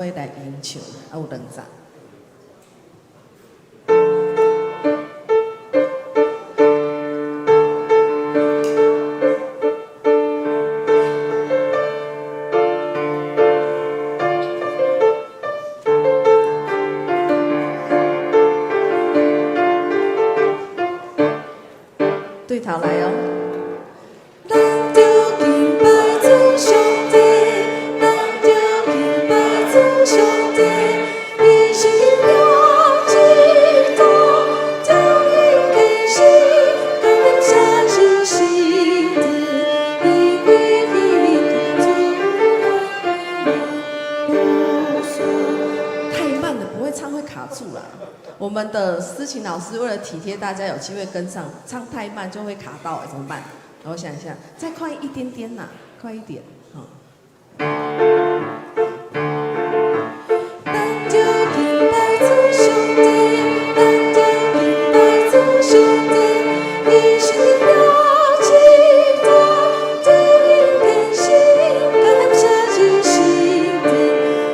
來吟唱，啊有兩節。對頭來哦。咱著敬拜主上帝，咱著敬拜主上帝，伊是名至大，充盈虔誠，感謝日新天，因為伊主太慢了，不會唱會卡住啦。我們的司琴老師為了體貼大家，有機會跟上，唱太慢就會卡到，怎麼辦？我想一下，再快一點點啦，快一點，好。咱著敬拜主上帝，咱著敬拜主上帝，伊是名至大，充盈虔誠，感謝日新天，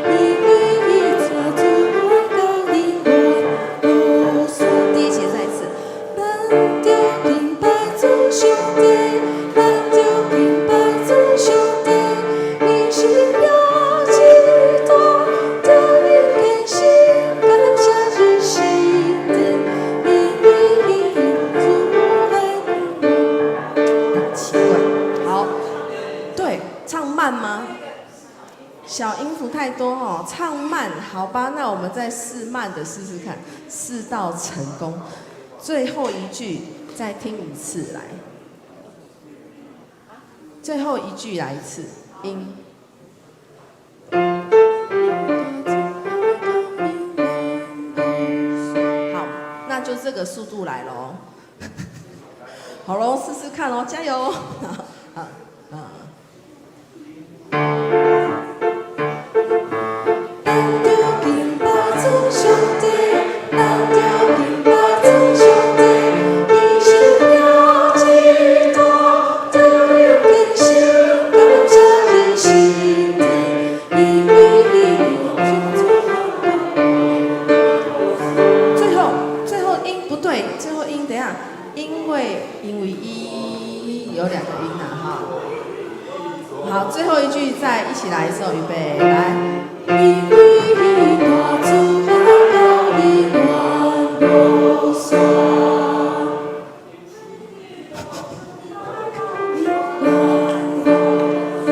因為伊帶主我到永遠無散。第一節再一次，咱著敬拜主上帝，咱著敬拜主上帝，伊是名至大，充盈虔誠，感謝日新天，因為伊主愛我。奇怪，好，對，唱慢嗎？小音符太多哦，唱慢，好吧，那我們再試慢的試試看，試到成功。最後一句再聽一次來，最後一句來一次，音。好，那就這個速度來咯。好咯，試試看哦，加油！好，啊。咱著敬拜主上帝，咱著敬拜主上帝，伊是名至大，充盈虔誠，感謝日新天，因為伊主最後，最後音不對，最後音等一下，因為伊有兩個音啊，哈。好，最後一句再一起來的時候，預備來。因為伊大主愛到永遠無散。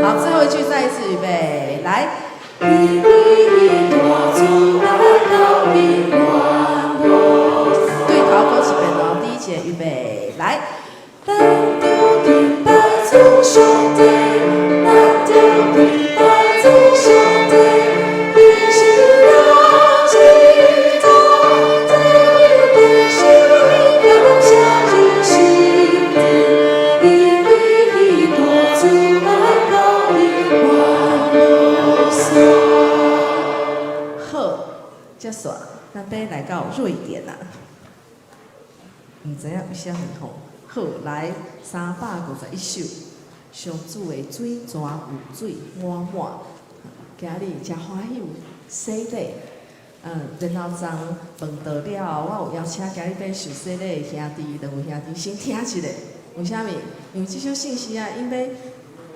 好，最後一句再一次，預備來。因為伊大主愛到永遠無散。對頭閣一遍哦，第一節預備來。咱著敬拜主上帝，咱著敬拜主上帝，伊是名至大，充盈虔誠，感謝日新天，因為伊大主愛到永遠無散。好，結束，咱欲來到瑞典啦。毋知影為啥物吼？好，來351首，上主的水泉有水滿滿。今日誠歡喜有洗禮，然後昨問到了後，我有邀請今日欲受洗禮的兄弟，兩位兄弟先聽一下，為啥物？因為這首信息啊，𪜶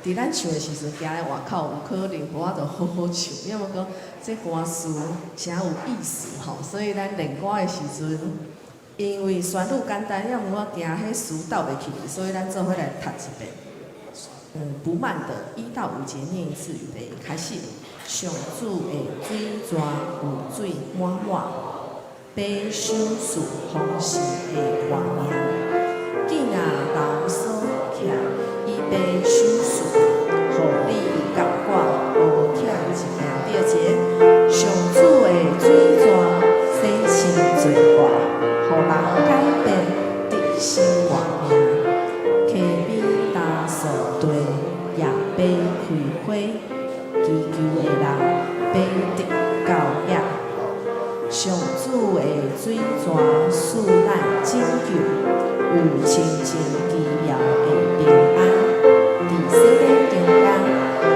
欲佇咱唱的時陣，行來外口有可能無法度好好唱，因為講這歌詞誠有意思吼，所以咱練歌的時陣，因為旋律簡單，抑毋過驚彼詞鬥袂起，所以咱做伙來讀一遍。不慢的，1到5節念一次，預備開始。上主的水泉有水滿滿，白賞賜豐盛的活命。囝仔老所徛，伊白賞賜，予你佮我無欠一件。第二節，上主的水泉洗清罪過，予人改變得新活命。溪邊大樹地也欲開花，祈求的人欲得教養。上主的水泉賜咱拯救，有清淨奇妙的平安。佇洗禮中間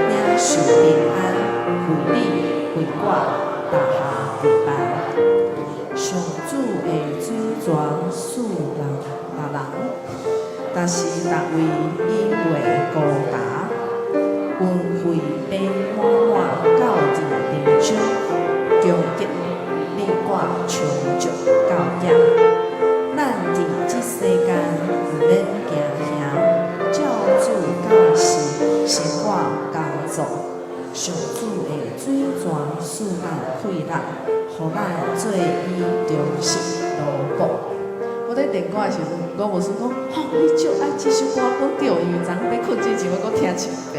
領受平安，為你為我。逐項預辦。上主的水泉賜人別人，但是逐位因為高達，恩惠爬滿滿到佇林中，供給你我充足夠額。咱佇這世間毋免驚嚇，照主教示生活工作，上主的水泉賜咱氣力，予咱做伊忠實奴僕。我咧練歌的時陣，吳牧師講：吼，你就愛這首歌講對，因為昨昏欲睏之前，我閣聽一遍。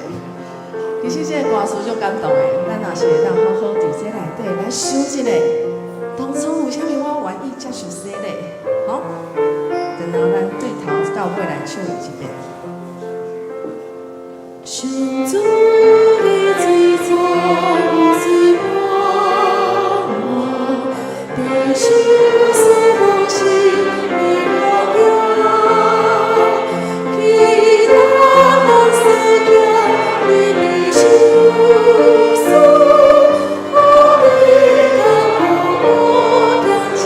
其實這个歌詞足感動的，咱若是會當好好佇這內底來想一下，當初為啥物我願意接受洗禮？吼，然後咱對頭到尾來唱一遍。上主的水泉賜滿滿，得受所是伊我行，其他人所行，伊必受死，予你甲我行一行。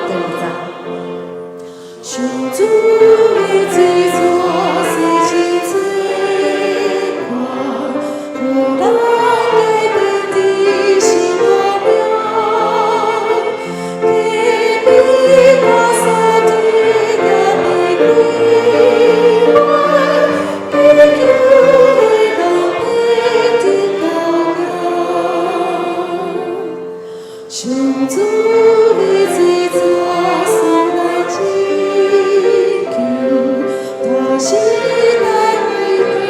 第二節，上主的水泉洗淨罪過，予咱改變的生活命，隔壁大掃地也被歸還，祈求的人變得高雅。上主的水泉賜來拯救，大時代已經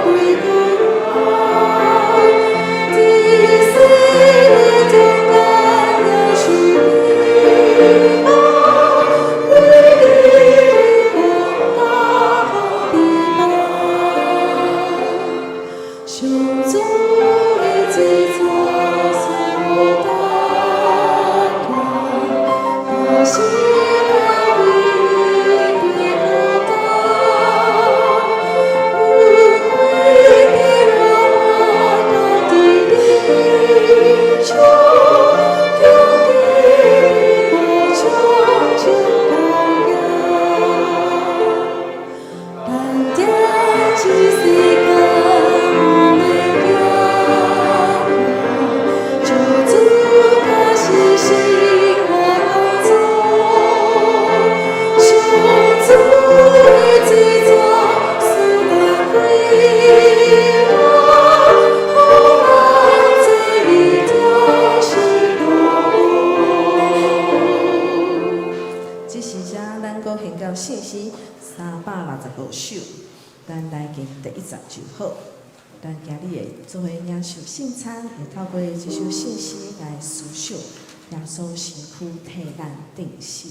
歸過來，佇洗禮中間領受平安，為你我大平安。上主的水泉賜我大權，大時代已歸過來，恩惠的我到佇林中，供給我充足夠額。咱踮這世間毋免驚嚇，救主教示生活工作，上主的水泉賜咱快樂，予咱做伊忠實奴僕。這時陣，咱閣現到聖詩365首，咱來經第一節就好。咱今日會做伙領受聖餐，會透過這首聖詩來思想耶穌身軀替咱釘死。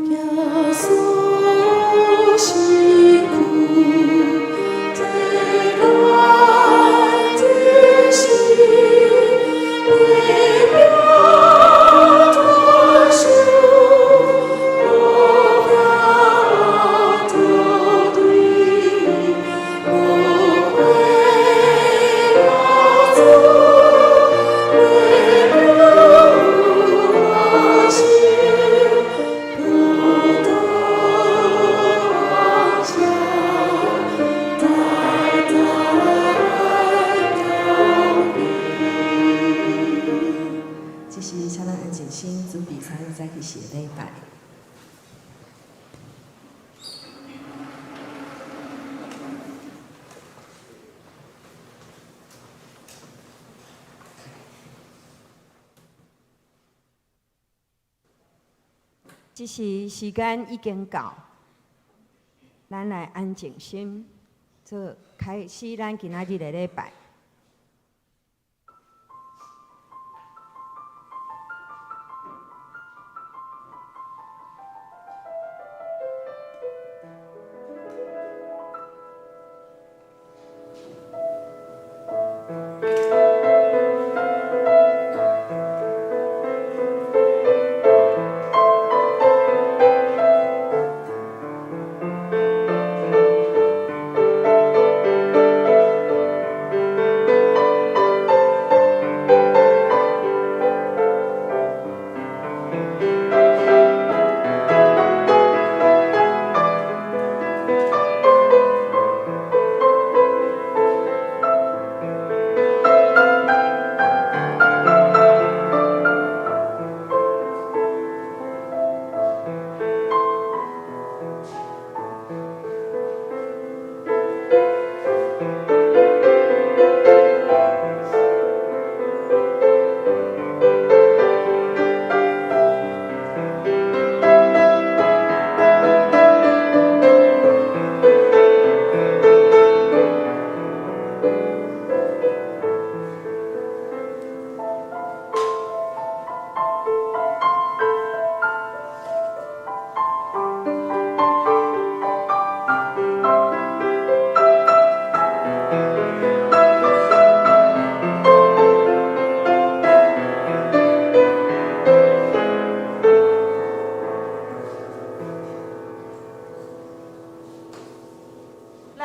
耶穌身軀替咱釘死，為了斷受我得對，無悔無罪，為了我心不得妄想，代代表明。這時，請咱安靜心，準備參與早起時的禮拜。這時時間已經到，咱來安靜心，做開始咱今仔日的禮拜。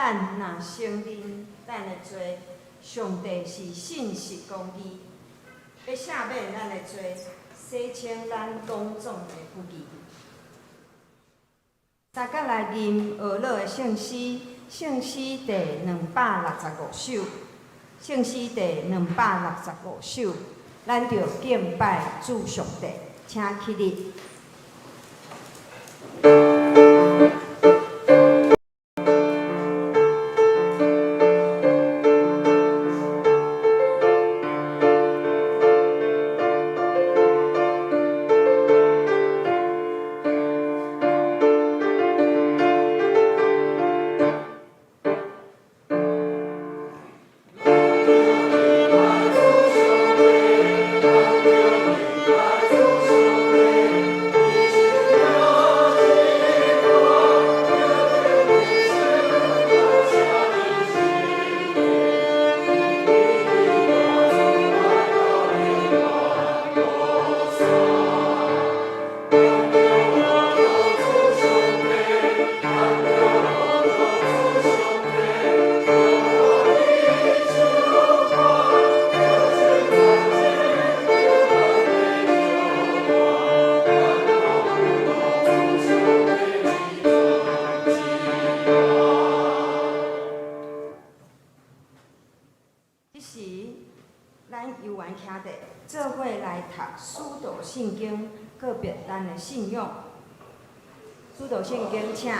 咱若承認咱的罪，上帝是信實公義，欲赦免咱的罪，洗清咱攏總的不義。大家來吟俄勒的聖詩，聖詩第265首，聖詩第265首，咱著敬拜主上帝，請起立。這時，咱猶原徛佇做伙來讀使徒信經，告別咱的信仰。使徒信經，請。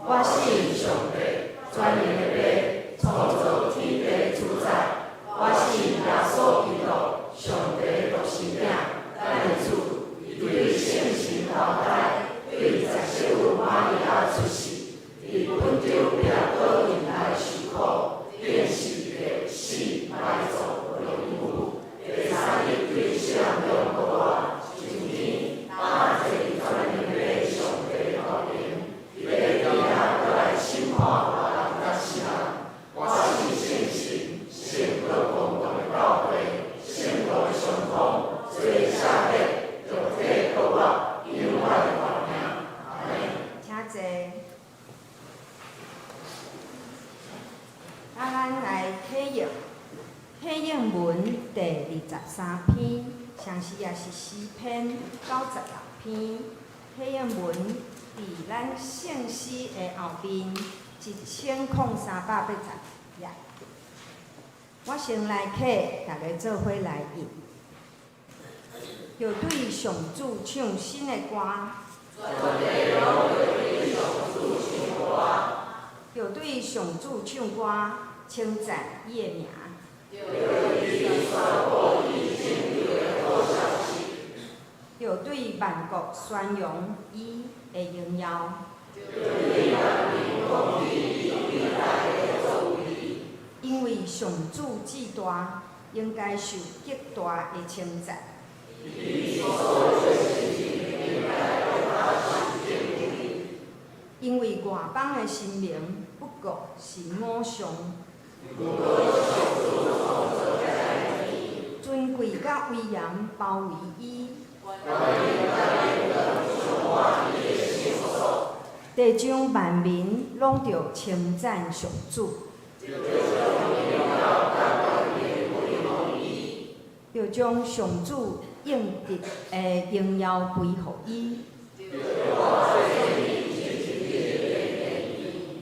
我信上帝，全能的父，創造天地的主宰。我信耶穌基督，上帝的獨生囝，咱的主，伊對聖神投胎，對十世瑪利亞出世，佇本丟彼拉多面內受苦，釘十字架，死埋葬，落陰府，第三日對死人中復活，升天，搭坐佇全能的父上帝頭前，伊欲佇遐閣來審判活人佮死人。我信聖神，聖各公共的教會，聖徒的相通，罪赦免，肉體復活，永遠的活命。阿們。請坐。啊，咱來體驗體驗文第23篇，同時也是詩篇96篇。體驗文佇咱聖詩的後面100380頁。我先來課，大家做伙來吟。著對上主唱新的歌。著對上主唱歌，稱讚伊的名。著對萬國宣揚伊的榮耀。因為上主至大，應該受極大的稱讚。因為外邦的神明不過是偶像。尊貴佮威嚴包圍伊。地上萬民攏著稱讚上主。著將上主應得的榮耀歸予伊。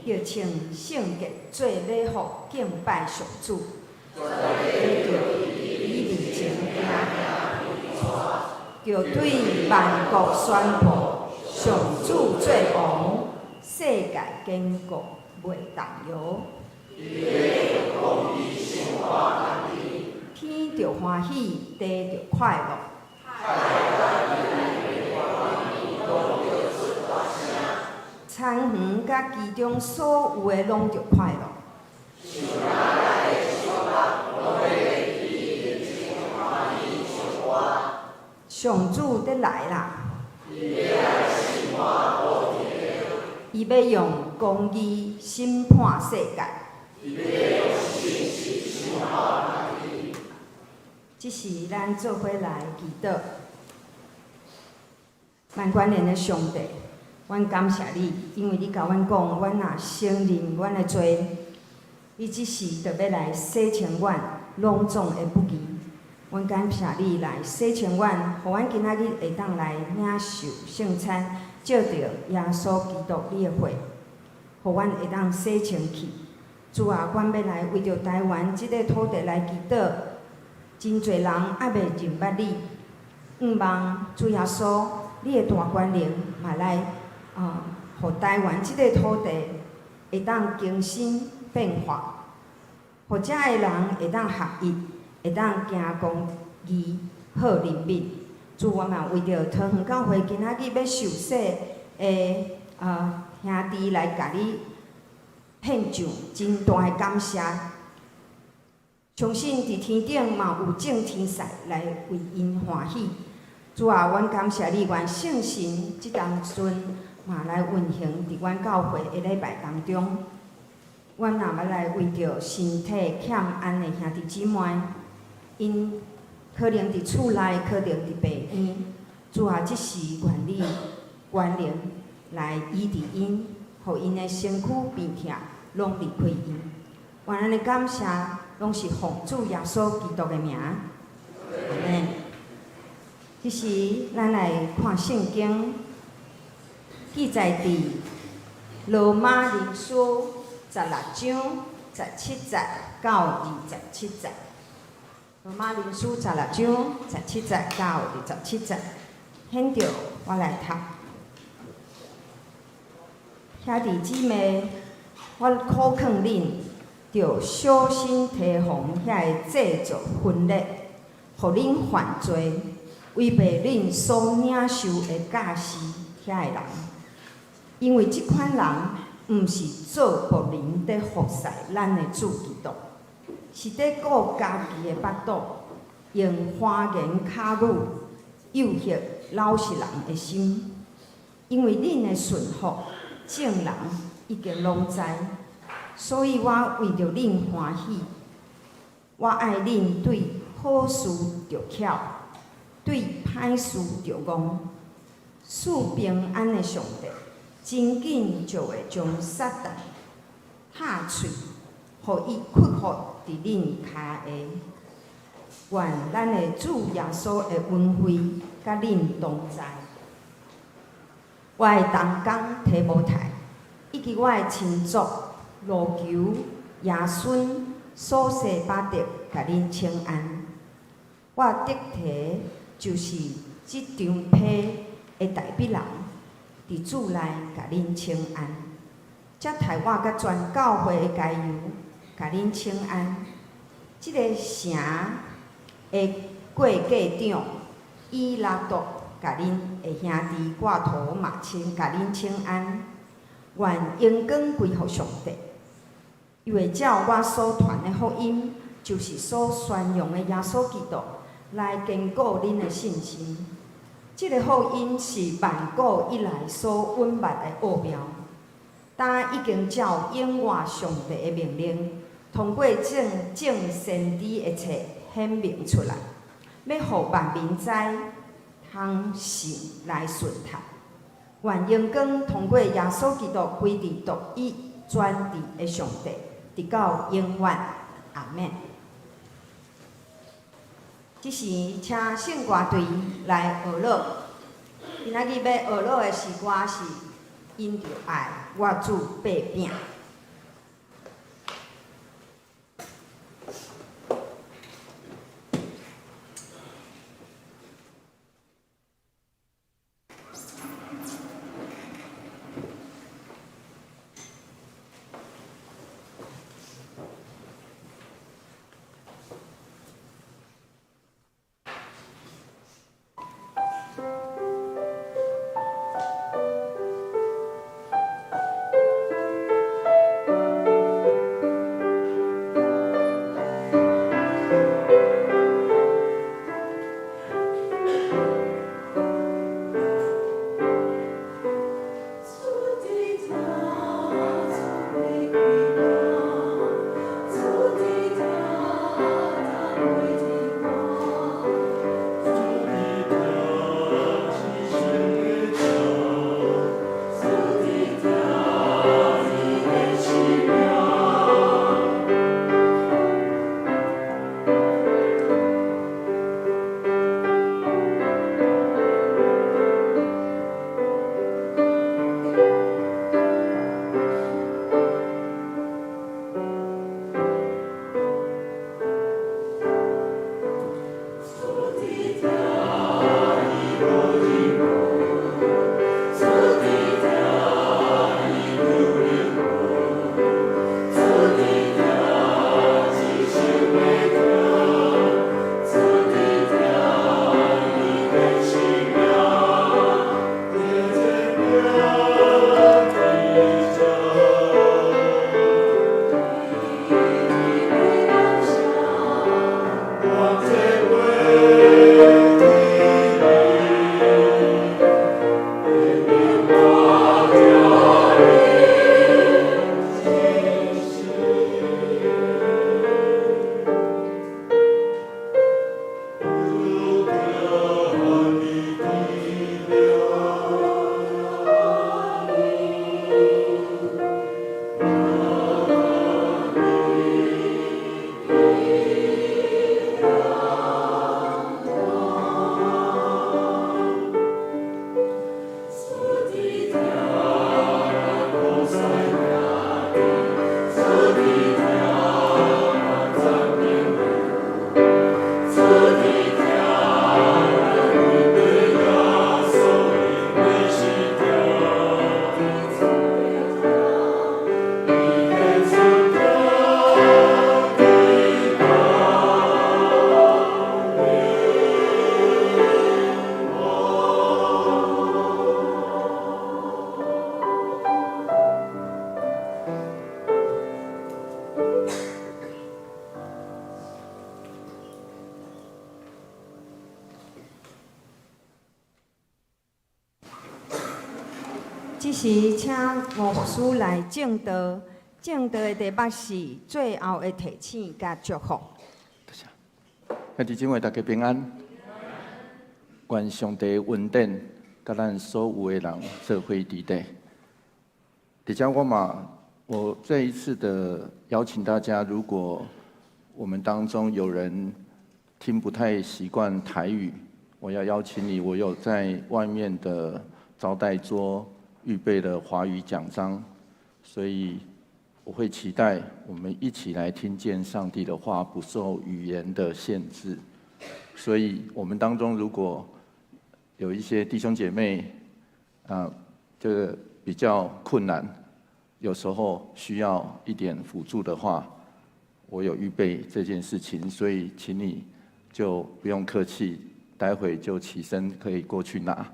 著穿聖潔做禮服敬拜上主。著伊面前行。著對萬國宣布上主做王，世界堅固袂動搖。天著歡喜，地著快樂。田園佮其中所有的攏著快樂。上主欲來啦！伊欲用公義審判世界。這時，咱做伙來祈禱。萬關聯的上帝，阮感謝你，因為你共阮講，阮若承認阮的罪，你這時就欲來洗清阮攏總的不義。阮感謝你來洗清阮，予阮今仔日會當來領受聖餐，藉著耶穌基督你的血，予阮會當洗清去。主啊，阮欲來為著台灣這个土地來祈禱，真濟人猶未認捌你，向望主耶穌，你的大權能嘛來啊，予台灣這个土地會當更新變化，予遮的人會當合一，會當行公義、好憐憫。主，我嘛為著桃園教會今仔日欲受洗的兄弟來共你獻上真大的感謝。相信佇天頂嘛有眾天使來為𪜶歡喜。主啊，阮感謝你，願聖神這當陣嘛來運行佇阮教會的禮拜當中。阮若欲來為著身體欠安的兄弟姊妹，𪜶可能佇厝內，可能佇病院。主啊，這時願你權能來醫治𪜶，予𪜶的身軀病痛攏離開𪜶。願咱的感謝攏是奉主耶穌基督的名。阿們。這時，咱來看聖經，記載佇羅馬人書16章17節到27節。羅馬人書十六章十七節到二十七節，現著我來讀。兄弟姊妹，我苦勸恁，著小心提防遐个製造分裂，予恁犯罪，違背恁所領受的教示遐个人，因為這款人毋是做僕人佇服侍咱的主基督，是佇顧家己的腹肚，用花言巧語誘惑老實人的心。因為恁的順服，眾人已經攏知，所以我為著恁歡喜。我愛恁對好事著巧，對歹事著戇。賜平安的上帝，真緊就會將撒旦拍碎，予伊屈服佇恁跤下。願咱的主耶穌的恩惠佮恁同在。我的同工提摩太，以及我的親族路求、耶孫、所西巴德，共恁請安。我得提就是這張批的代筆人，佇主內共恁請安。接待我佮全教會的該猶，共恁請安。這个城的過價長以拉多，共恁的兄弟掛圖嘛請共恁請安。願榮光歸予上帝，伊會照我所傳的福音，就是所宣揚的耶穌基督，來堅固恁的信心。這个福音是萬古以來所隱密的奧妙，今已經照永活上帝的命令，通過眾眾先知的冊顯明出來，欲予萬民知，通信來順服。願榮光通過耶穌基督歸佇獨一全智的上帝，直到永遠。阿們。這時，請聖歌隊來學樂。今仔日欲學樂的詩歌是《因著愛我主擘餅》。這時請吳牧師來證道，證道的題目是最後的提醒佮祝福。多謝。兄弟姊妹，大家平安。願上帝恩典，佮咱所有的人做伙佇底。佇遮我嘛，我這一次的邀請大家，如果我們當中有人聽不太習慣台語，我要邀請你，我有在外面的招待桌預備了華語講章，所以我會期待我們一起來聽見上帝的話，不受語言的限制。所以，我們當中如果有一些弟兄姐妹，啊，這個比較困難，有時候需要一點輔助的話，我有預備這件事情，所以請你就不用客氣，待會就起身可以過去拿。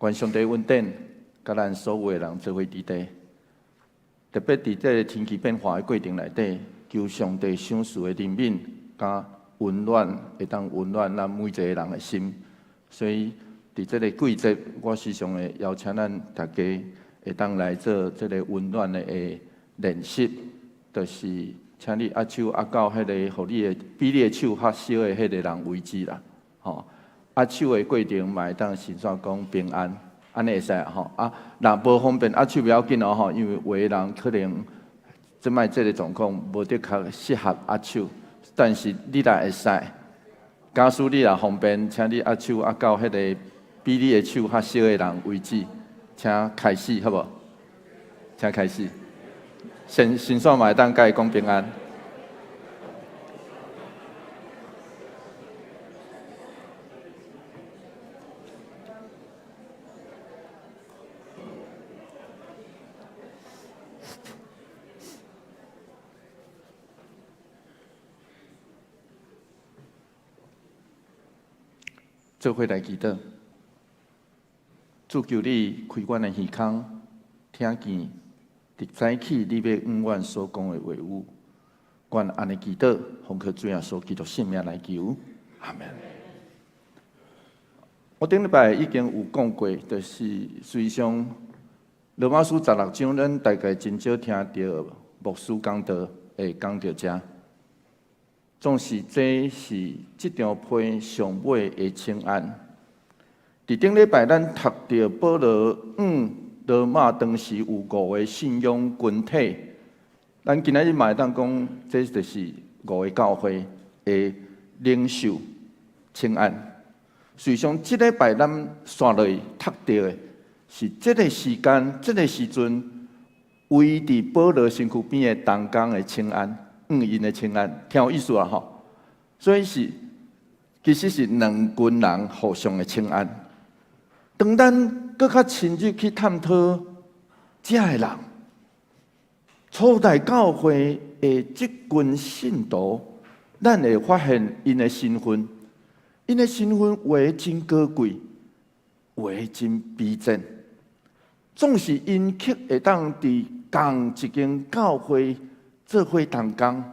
願上帝恩典，佮咱所有的人做伙佇底，特別佇這個天氣變化的過程內底，求上帝賞賜的憐憫，佮溫暖，會當溫暖咱每一個人的心。所以，佇這個季節，我時常會邀請咱大家會當來做這個溫暖的練習，就是請你握手握到彼個予你的比你的手較熟的彼個人為止啦。吼，握手的過程嘛會當先煞講平安，按呢會使吼。啊，若無方便握手不要緊哦吼，因為有的人可能這擺這個狀況無的確適合握手，但是你若會使，假使你若方便，請你握手握到彼個比你的手較熟的人為止，請開始好無？請開始。先先煞嘛會當共伊講平安。做伙來祈禱，主求你開阮的耳孔，聽見佇早起你欲向阮所講的話語。阮按呢祈禱，奉靠主耶穌基督聖名來求，阿門。我頂禮拜已經有講過，就是實際上羅馬書十六章，咱大概真少聽著牧師講道會講著遮。總是這是這張批上尾的請安。佇頂禮拜，咱讀著保羅向羅馬當時有五個信仰群體，咱今仔日嘛會當講，這就是五个教會的領袖請安。實際上，這禮拜咱紲落去讀著的是這個時間、這個時陣，圍佇保羅身軀邊的同工的請安。向𪜶的請安，聽有意思啊吼！所以是其實是兩群人互相的請安。當咱閣較深入去探討遮的人，初代教會的這群信徒，咱會發現𪜶的身份，𪜶的身份有的真高貴，有的真卑賤，總是𪜶卻會當佇仝一間教會做伙同工，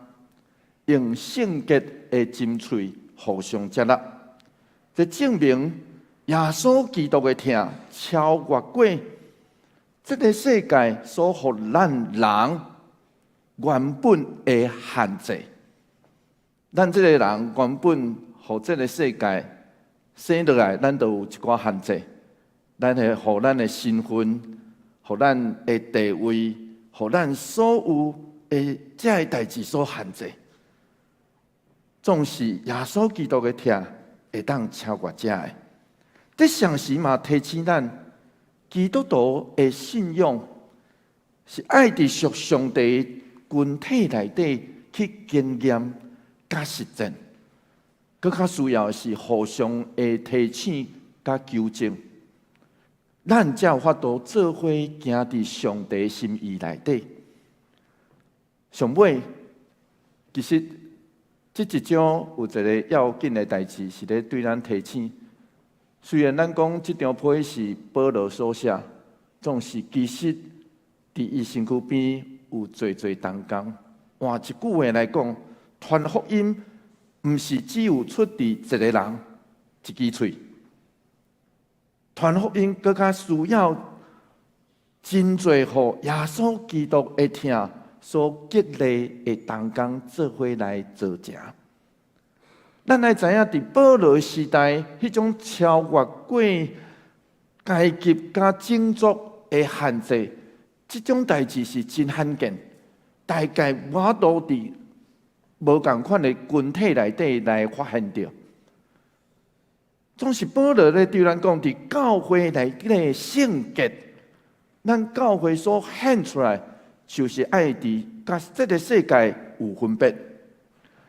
用聖潔的針喙互相接納，這證明耶穌基督的疼超越過這個世界所予咱人原本的限制。咱這個人原本予這個世界生落來，咱就有一寡限制。咱會予咱的身份，予咱的地位，予咱所有的這个代誌所限制，總是耶穌基督的疼會當超越這个。這同時嘛提醒咱，基督徒的信仰是愛佇屬上帝群體內底去經驗佮實踐，閣較需要的是互相的提醒佮糾正，咱才有法度做伙行佇上帝心意內底。上尾，其實這一章有一个要緊的代誌，是咧對咱提醒。雖然咱講這張批是保羅所寫，總是其實佇伊身軀邊有濟濟同工。換一句話來講，傳福音毋是只有出佇一个人一支喙，傳福音閣較需要真濟予耶穌基督的疼所激勵的同工做伙來做成。咱來知影，佇保羅時代，彼種超越過階級佮種族的限制，這種代誌是真罕見，大概無法度佇無仝款的群體內底來發現著。總是保羅咧對咱講，佇教會內底的聖潔，咱教會所顯出來，就是愛佇佮這个世界有分別。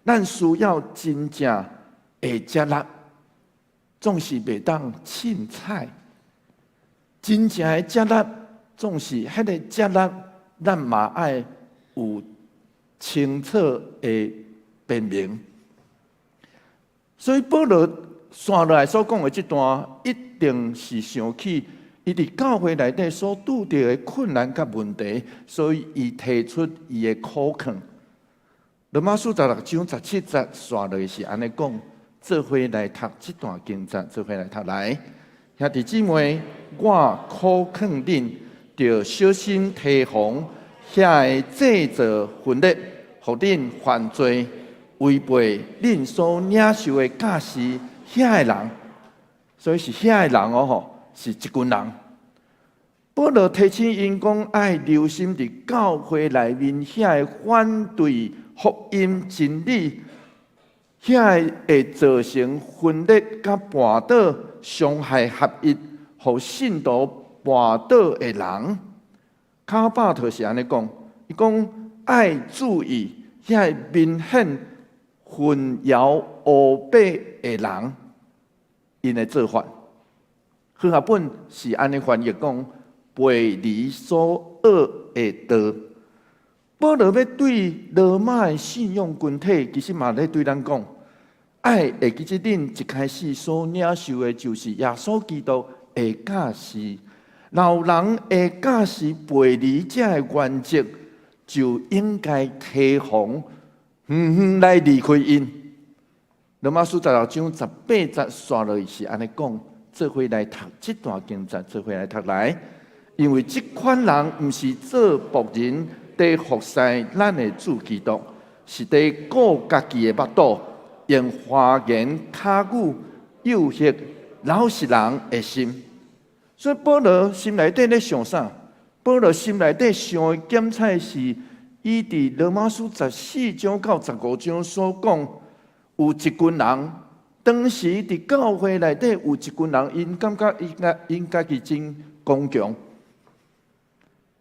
咱需要真正會接納，總是袂當凊彩。真正的接納，總是彼个接納，咱嘛愛有清楚的辨明。所以保羅紲落來所講的這段，一定是想起伊佇教會內底所拄著的困難佮問題，所以伊提出伊的苦勸。羅馬書16章17節紲落是按呢講，做伙來讀這段經節，做伙來讀來。兄弟姊妹，我苦勸恁，著小心提防遐个製造分裂，予恁犯罪、違背恁所領受的教示，遐个人，所以是遐個人哦吼，是一群人。保羅提醒𪜶講，愛留心佇教會內面遐个反對福音真理，遐个會造成分裂佮絆倒、傷害合一，予信徒絆倒的人。卡巴特是按呢講，伊講愛注意遐个明顯混淆烏白的人，𪜶的做法。和合本是按呢翻譯講，背離所學的道。保羅欲對羅馬的信仰群體，其實嘛咧對咱講，愛會記得恁一開始所領受的，就是耶穌基督的教示。若有人的教示背離這个原則，就應該提防，遠遠來離開𪜶。羅馬書16章18節紲落去是按呢講，做伙來讀這段經節，做伙來讀來，因為這款人毋是做僕人，佇服侍咱的主基督，是佇顧家己的腹肚，用花言巧語誘惑老實人的心。所以保羅心內底咧想啥？保羅心內底想的檢採是，伊佇羅馬書14章到15章所講，有一群人，當時佇教會內底有一群人，𪜶感覺𪜶家己真剛強，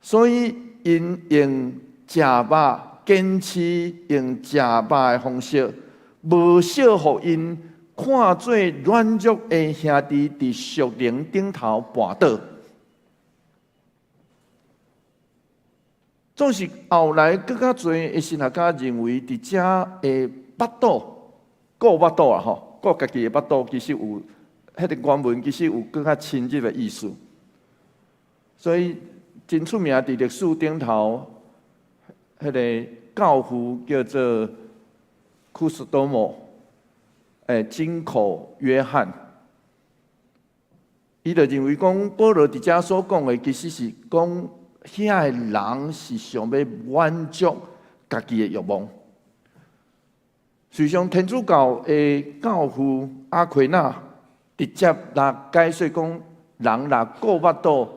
所以𪜶用食肉，堅持用食肉的方式，無少予𪜶看做軟弱的兄弟佇屬靈頂頭絆倒。總是後來閣較濟的神學家認為，佇遮的腹肚，顧腹肚啊吼，顧家己的腹肚，其實有彼个原文，其實有閣較深入的意思。所以真出名佇歷史頂頭，彼个教父叫做庫斯多莫，金口約翰，伊就認為講保羅佇遮所講的，其實是講遐个人是想欲滿足家己的欲望。事實上，天主教的教父阿奎那直接來解說講，人若顧腹肚，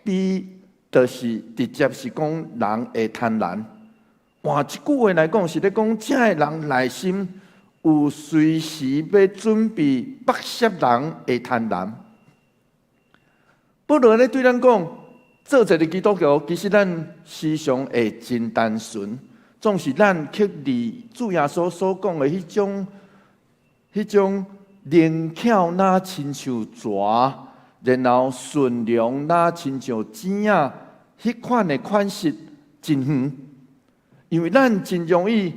比就是直接是講人會貪婪。換一句話來講，是咧講這个人內心有隨時欲準備剝削人的貪婪。保羅咧對咱講，做一个基督徒，其實咱思想會真單純，總是咱去離主耶穌所講的彼種靈巧若親像蛇，然後順良若親像蠍仔，彼款的款式真遠。因為咱真容易予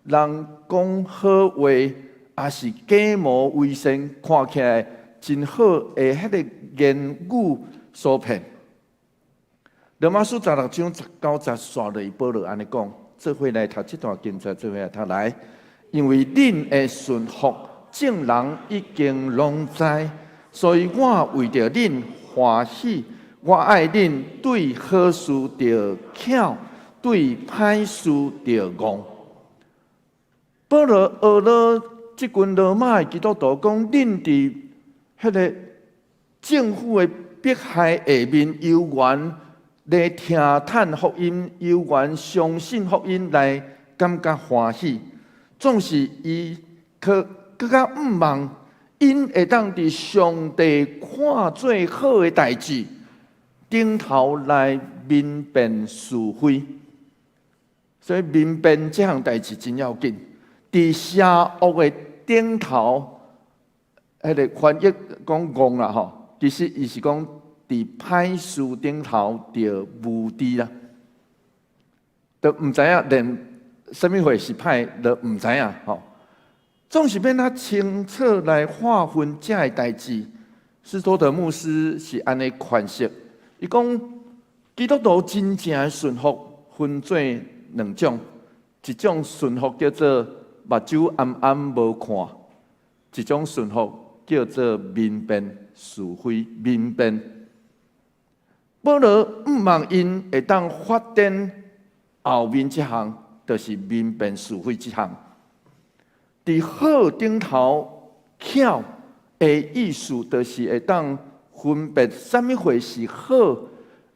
人講好話，抑是假冒偽善，看起來真好的彼个言語所騙。羅馬書16章19節紲落去，保羅按呢講，做伙來讀這段經節，做伙來讀來，因為恁的順服，眾人已經攏知，所以我為著恁歡喜，我愛恁對好事著巧，對歹事著戇。保羅學了這群羅馬的基督徒講，恁佇彼个政府的迫害下面，猶原咧聽嘆福音，猶原相信福音來感覺歡喜。總是伊閣閣較向望，𪜶會當佇上帝看做好的代誌頂頭來明辨是非。所以明辨這項代誌真要緊。佇邪惡的頂頭，彼个翻譯講戇啦吼，其實伊是講佇歹事頂頭著無知啦，都毋知影連啥物貨是歹，都毋知影吼。總是欲按怎清楚來劃分這个代誌。斯托德牧師是按呢詮釋，伊講基督徒真正的順服分做兩種，一種順服叫做目睭暗暗無看，一種順服叫做明辨是非，明辨。保羅向望𪜶會當發展後面這項，就是明辨是非這項。佇好頂頭巧的意思，就是會當分別啥物貨是好，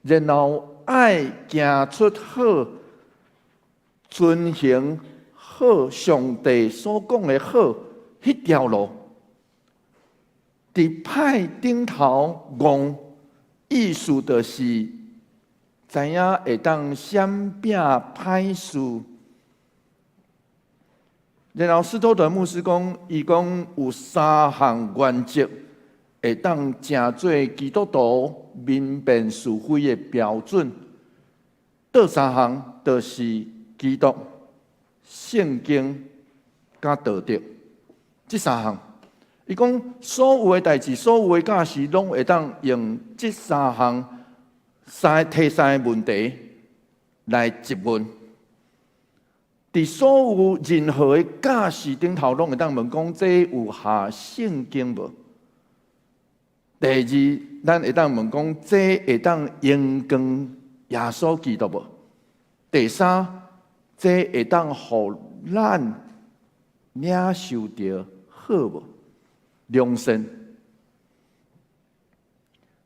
然後愛行出好，遵行好上帝所講的好，彼條路。佇歹頂頭戇，意思就是知影會當閃避歹事。然後斯托德牧師講，伊講有三項原則會當成做基督徒明辨是非的標準。佗三項就是基督、聖經佮道德。這三項，伊講所有的代誌、所有的教示，攏會當用這三項三提三个問題來質問。佇所有任何的教示頂頭，攏會當問講：這有合聖經無？第二，咱會當問講：這會當榮光耶穌基督無？第三，這會當予咱領受著好無？良善。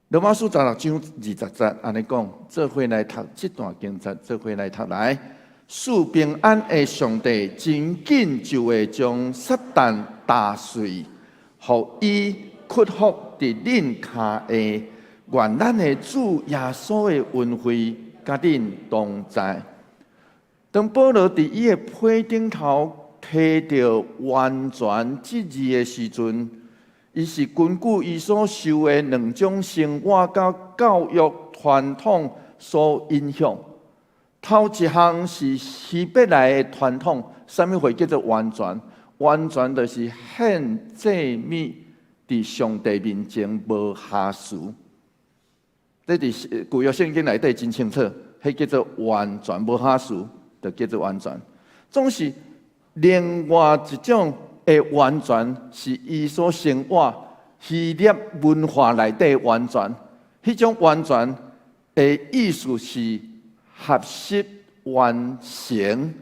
羅馬書16章20節按呢講，做伙來讀這段經節，做伙來讀來。賜平安的上帝，真緊就會將撒旦打碎，予伊屈服佇恁跤下。願咱的主耶穌的恩惠佮恁同在。當保羅佇伊的批頂頭提著完全這字的時陣，伊是根據伊所受的兩種生活佮教育傳統所影響。頭一項是希伯來的傳統，啥物貨叫做完全？完全就是獻祭物佇上帝面前無瑕疵。這佇舊約聖經內底真清楚，彼叫做完全無瑕疵，就叫做完全。總是另外一種的完全，是伊所生活希臘文化內底完全。彼種完全的意思是學習完成，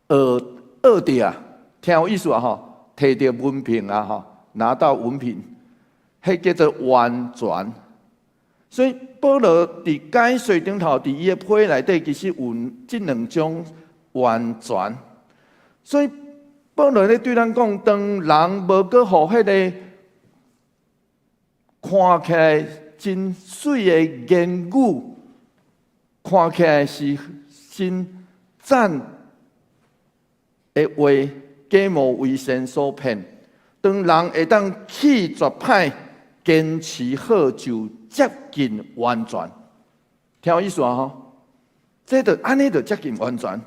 學學著啊，聽有意思啊吼，提著文憑啊吼，拿到文憑，彼叫做完全。所以保羅佇解說頂頭，佇伊的批內底，其實有這兩種完全。所以保羅咧對咱講，當人無閣予彼个看起來真媠的言語，看起來是真讚的話，假冒為善所騙。當人會當棄絕歹，堅持好，就接近完全。聽有意思啊？吼，這就按呢就接近完全。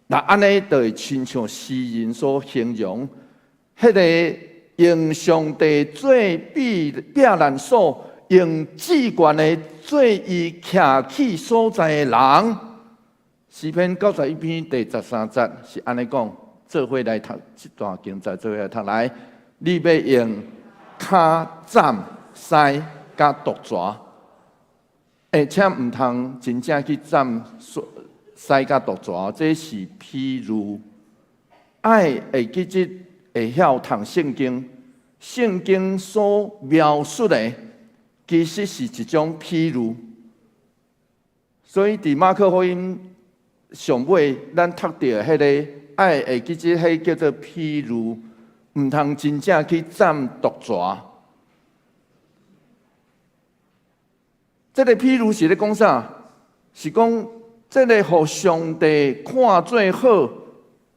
若按呢就會親像詩人所形容，彼个用上帝做避避難所，用至懸的做伊徛起所在的人。詩篇91篇第13節是按呢講，做伙來讀這段經節，做伙來讀來。你欲用跤斬獅佮毒蛇。而且毋通真正去占屎佮毒蛇，這是譬喻。愛會記得會曉讀聖經，聖經所描述的其實是一種譬喻。所以佇馬可福音上尾，咱讀著彼个愛會記得，彼叫做譬喻，毋通真正去佔毒蛇。這个譬喻是咧講啥？是講這个予上帝看做好，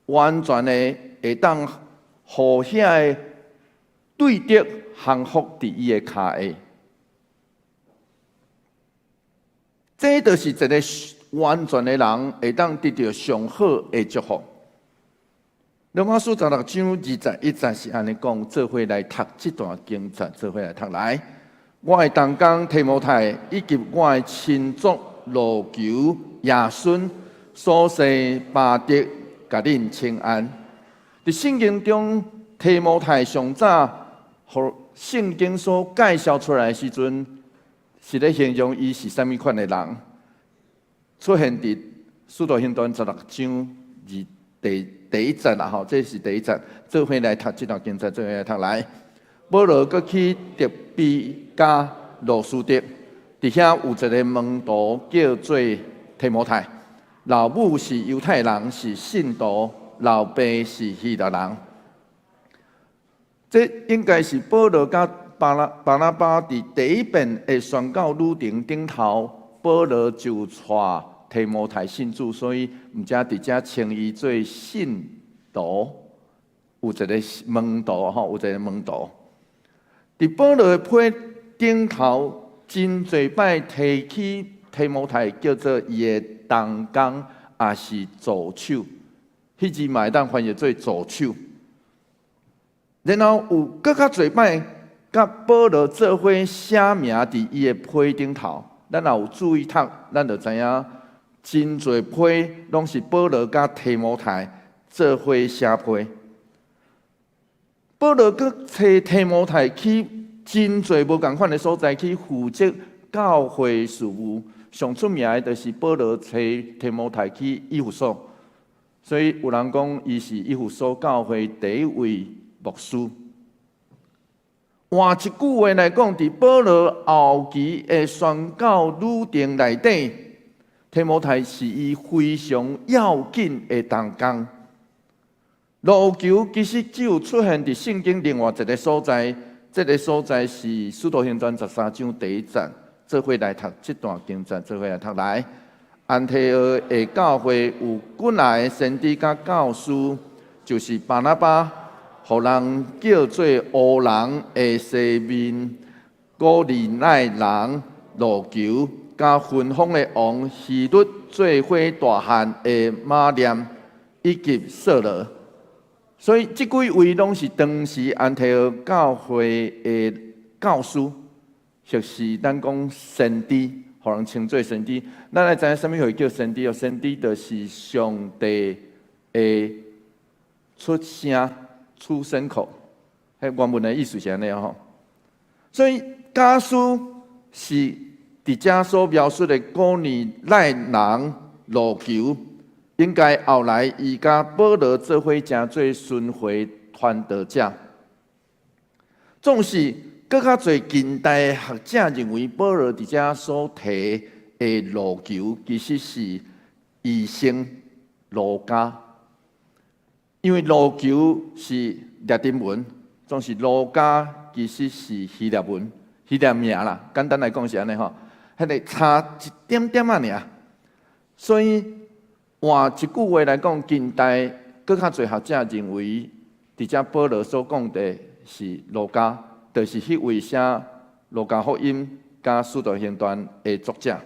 完全的會當予遐个對敵降服佇伊的跤下。這就是一个完全的人會當得著上好的祝福。羅馬書16章21節是按呢講，做伙來讀這段經節，做伙來讀來。我的同工提摩太以及我的親族路求、亞孫、蘇西巴德，共恁請安。佇聖經中，提摩太上早予聖經所介紹出來的時陣，是咧形容伊是啥物款的人。出現佇使徒行傳十六章二第一節啦吼，這是第一節。做伙來讀這段經節，做伙來讀來。保羅閣去德比佮路司得，佇遐有一个門徒叫做提摩太，老母是猶太人，是信徒；老爸是希臘人。這應該是保羅佮巴拿巴佇第一遍的宣教旅程頂頭，保羅就帶提摩太信主，所以毋才佇遮稱伊做信徒。有一个門徒吼，有一个門徒。佇保羅的批頂頭，真濟擺提起提摩太叫做伊的同工，抑是助手。彼字嘛會當翻譯做助手。然後有閣較濟擺，佮保羅做伙寫名佇伊的批頂頭。咱若有注意讀，咱就知影真濟批攏是保羅佮提摩太做伙寫批。保羅閣揣提摩太去真濟無仝款的所在去負責教會事務，上出名的就是保羅揣提摩太去以弗所，所以有人講伊是以弗所教會第一位牧師。換一句話來講，佇保羅後期的宣教旅程內底，提摩太是伊非常要緊的同工。路求其實只有出現佇聖經另外一个所在，這个所在是《使徒行傳》13章第一節，做伙來讀這段經節，做伙來讀來。安提阿的教會有幾若个先知佮教師，就是巴拿巴，予人叫做烏人的西面，古利奈人路求，佮分封的王希律做伙大漢的馬念，以及掃羅。所以，這幾位攏是當時安提阿教會的教師，或是咱講先知，予人稱做先知。咱來知影啥物會叫先知哦？先知就是上帝的出聲、出聲口。彼原文的意思是按呢吼。所以，假使是佇遮所描述的古利奈人路求。應該後來伊佮保羅做伙成做巡迴傳道者。總是閣較濟近代的學者認為，保羅佇遮所提的路求其實是醫生路加，因為路求是拉丁文，總是路加其實是希臘文、希臘名啦。簡單來講是按呢吼，彼个差一點點仔爾，所以。換一句話來講，近代閣較濟學者認為，佇遮保羅所講的是路加，就是彼位寫《路加福音》佮《使徒行傳》的作者。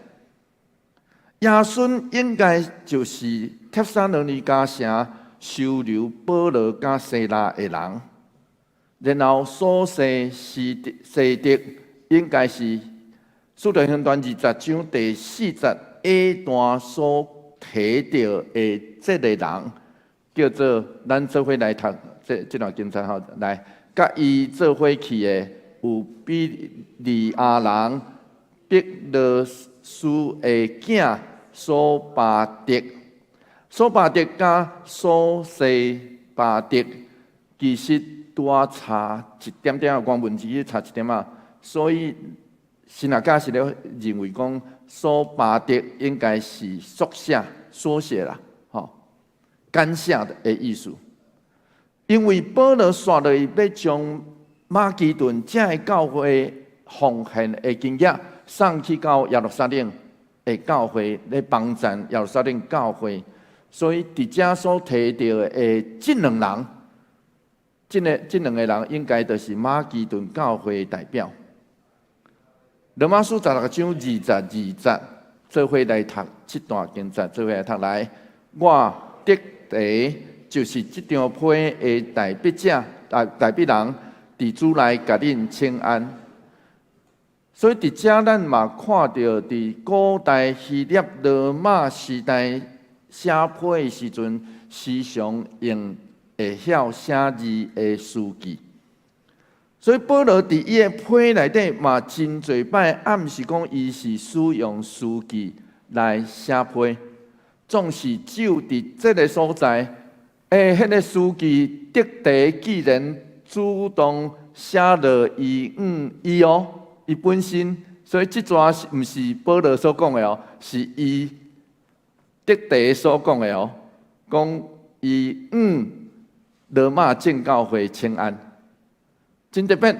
亞孫應該就是帖撒羅尼迦城收留保羅佮西拉的人，然後蘇西西德應該是《使徒行傳》20章第4節下段所提著的這个人，叫做咱做伙來讀這段經節吼，來，佮伊做伙去的有庇哩亞人彼羅師的囝索巴德。索巴德佮索西巴德其實拄仔差一點點，原文字差一點仔，所以神學家是咧認為講索巴德應該是縮寫、縮寫啦，吼，簡寫的意思。因為保羅紲落去欲將馬其頓這个教會奉獻的金額送去到耶路撒冷的教會，咧幫贊耶路撒冷教會，所以佇遮所提著的這兩人，這兩個人應該就是馬其頓教會的代表。羅馬書十六章22節，做伙來讀這段經節，做伙來讀來。我得提就是這張批的代筆者、代筆人，佇主內共恁請安。所以佇遮咱嘛看著，佇古代希臘羅馬時代寫批的時陣，時常用會曉寫字的書記。所以保羅佇伊的批內底嘛，真濟擺暗示講，伊是使用書記來寫批，總是只有佇這个所在，彼个書記得提既然主動寫落伊伊哦，伊本身，所以這逝是毋是保羅所講的哦，是伊得提所講的哦，講伊向羅馬眾教會請安。真特別，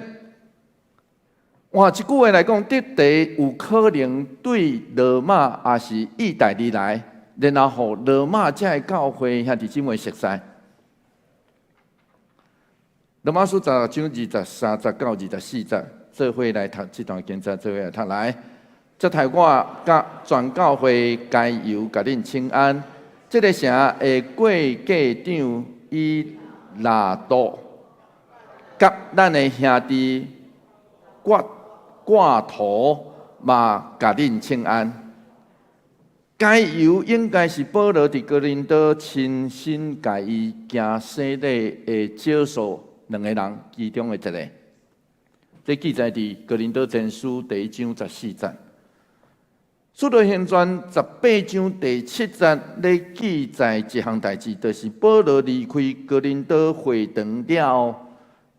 換一句話來講，得提有可能對羅馬抑是意大利來，然後予羅馬這个教會兄弟姊妹熟悉。羅馬書十六章23節到24節，做伙來讀這段經節，做伙來讀來。接待我佮全教會該猶共恁請安。這个城的過計長以拉多，佮咱的兄弟括括圖嘛，共恁請安。該猶應該是保羅佇哥林多親身共伊行洗禮的少數兩个人其中的一个。這記載佇哥林多前書第一章14節。使徒行傳18章第7節咧記載一項代誌，就是保羅離開哥林多會堂了後，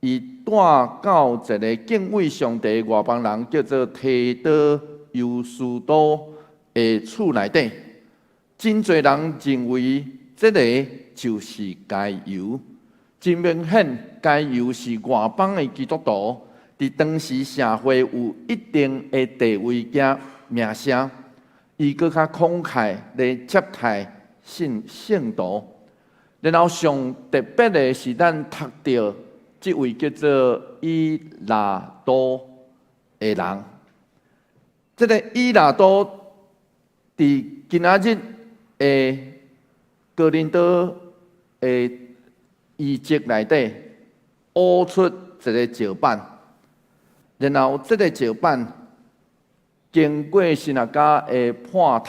伊帶到一个敬畏上帝的外邦人，叫做提多猶斯都的厝內底。真濟人認為這个就是該猶，真明顯該猶是外邦的基督徒，佇當時社會有一定的地位佮名聲。伊閣較慷慨來接待信聖徒，然後上特別的是，咱讀著這位叫做以拉多的人。這个以拉多佇今仔日的哥林多的遺跡內底挖出一个石板，然後這个石板經過神學家的判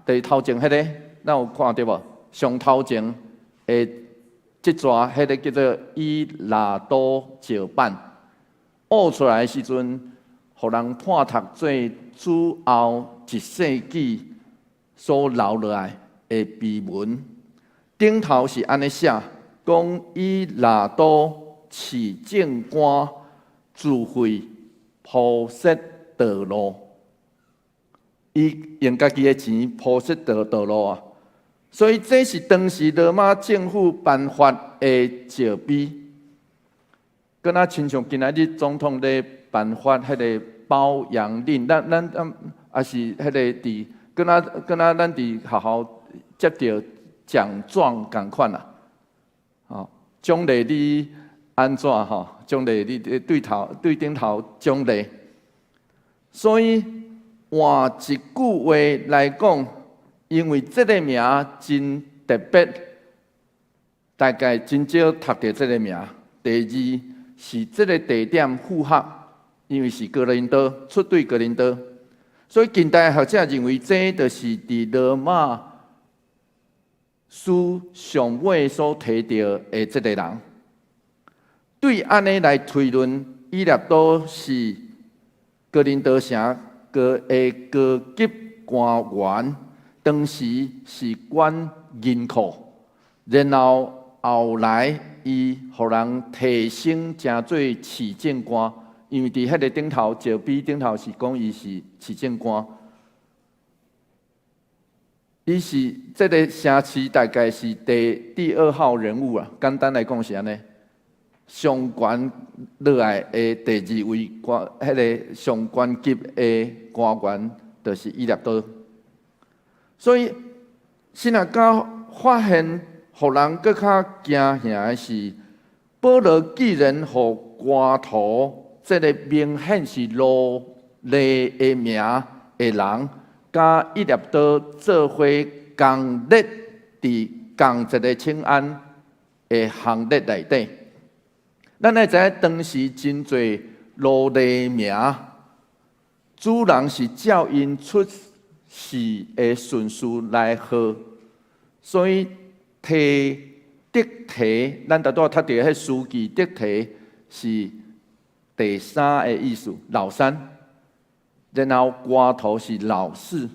讀，佇頭前彼个，咱有看著無？上頭前的這逝，彼个叫做以拉多石板，挖出來的時陣，予人判讀做主後一世紀所留落來的碑文。頂頭是按呢寫，講以拉多市政官自費鋪設道路。伊用家己的錢鋪設道路啊，所以這是當時羅馬政府頒發的石碑，敢若親像今仔日總統咧頒發彼个褒揚令，咱抑是彼个佇，敢若咱佇學校接著獎狀仝款啊，吼，獎勵你按怎吼？獎勵你對頭對頂頭獎勵，所以換一句話來講，因為這个名真特別，大概真少讀著這个名。第二是這个地點符合，因為是哥林多，出對哥林多，所以近代學者認為這就是佇羅馬書上尾所提著的這个人。對按呢來推論，以拉多是哥林多城高的高級官員，當時是管銀庫，然後後來伊予人提升成做市政官，因為佇彼個頂頭，石碑頂頭是講伊是市政官。伊是這个城市大概是第二號人物啊，簡單來講是按呢。上懸落來的第二位官，彼个上懸級的官員，就是以列多。所以，神學家發現，予人閣較驚嚇的是，保羅既然予官徒這个明顯是奴隸的名的人，佮以列多做伙仝列佇仝一个請安的行列內底。咱愛知影當時真濟奴隸名，主人是照𪜶出世的順序來號，所以提得提，咱拄拄仔讀著彼書記得提是第三的意思，老三。然後官徒是老四，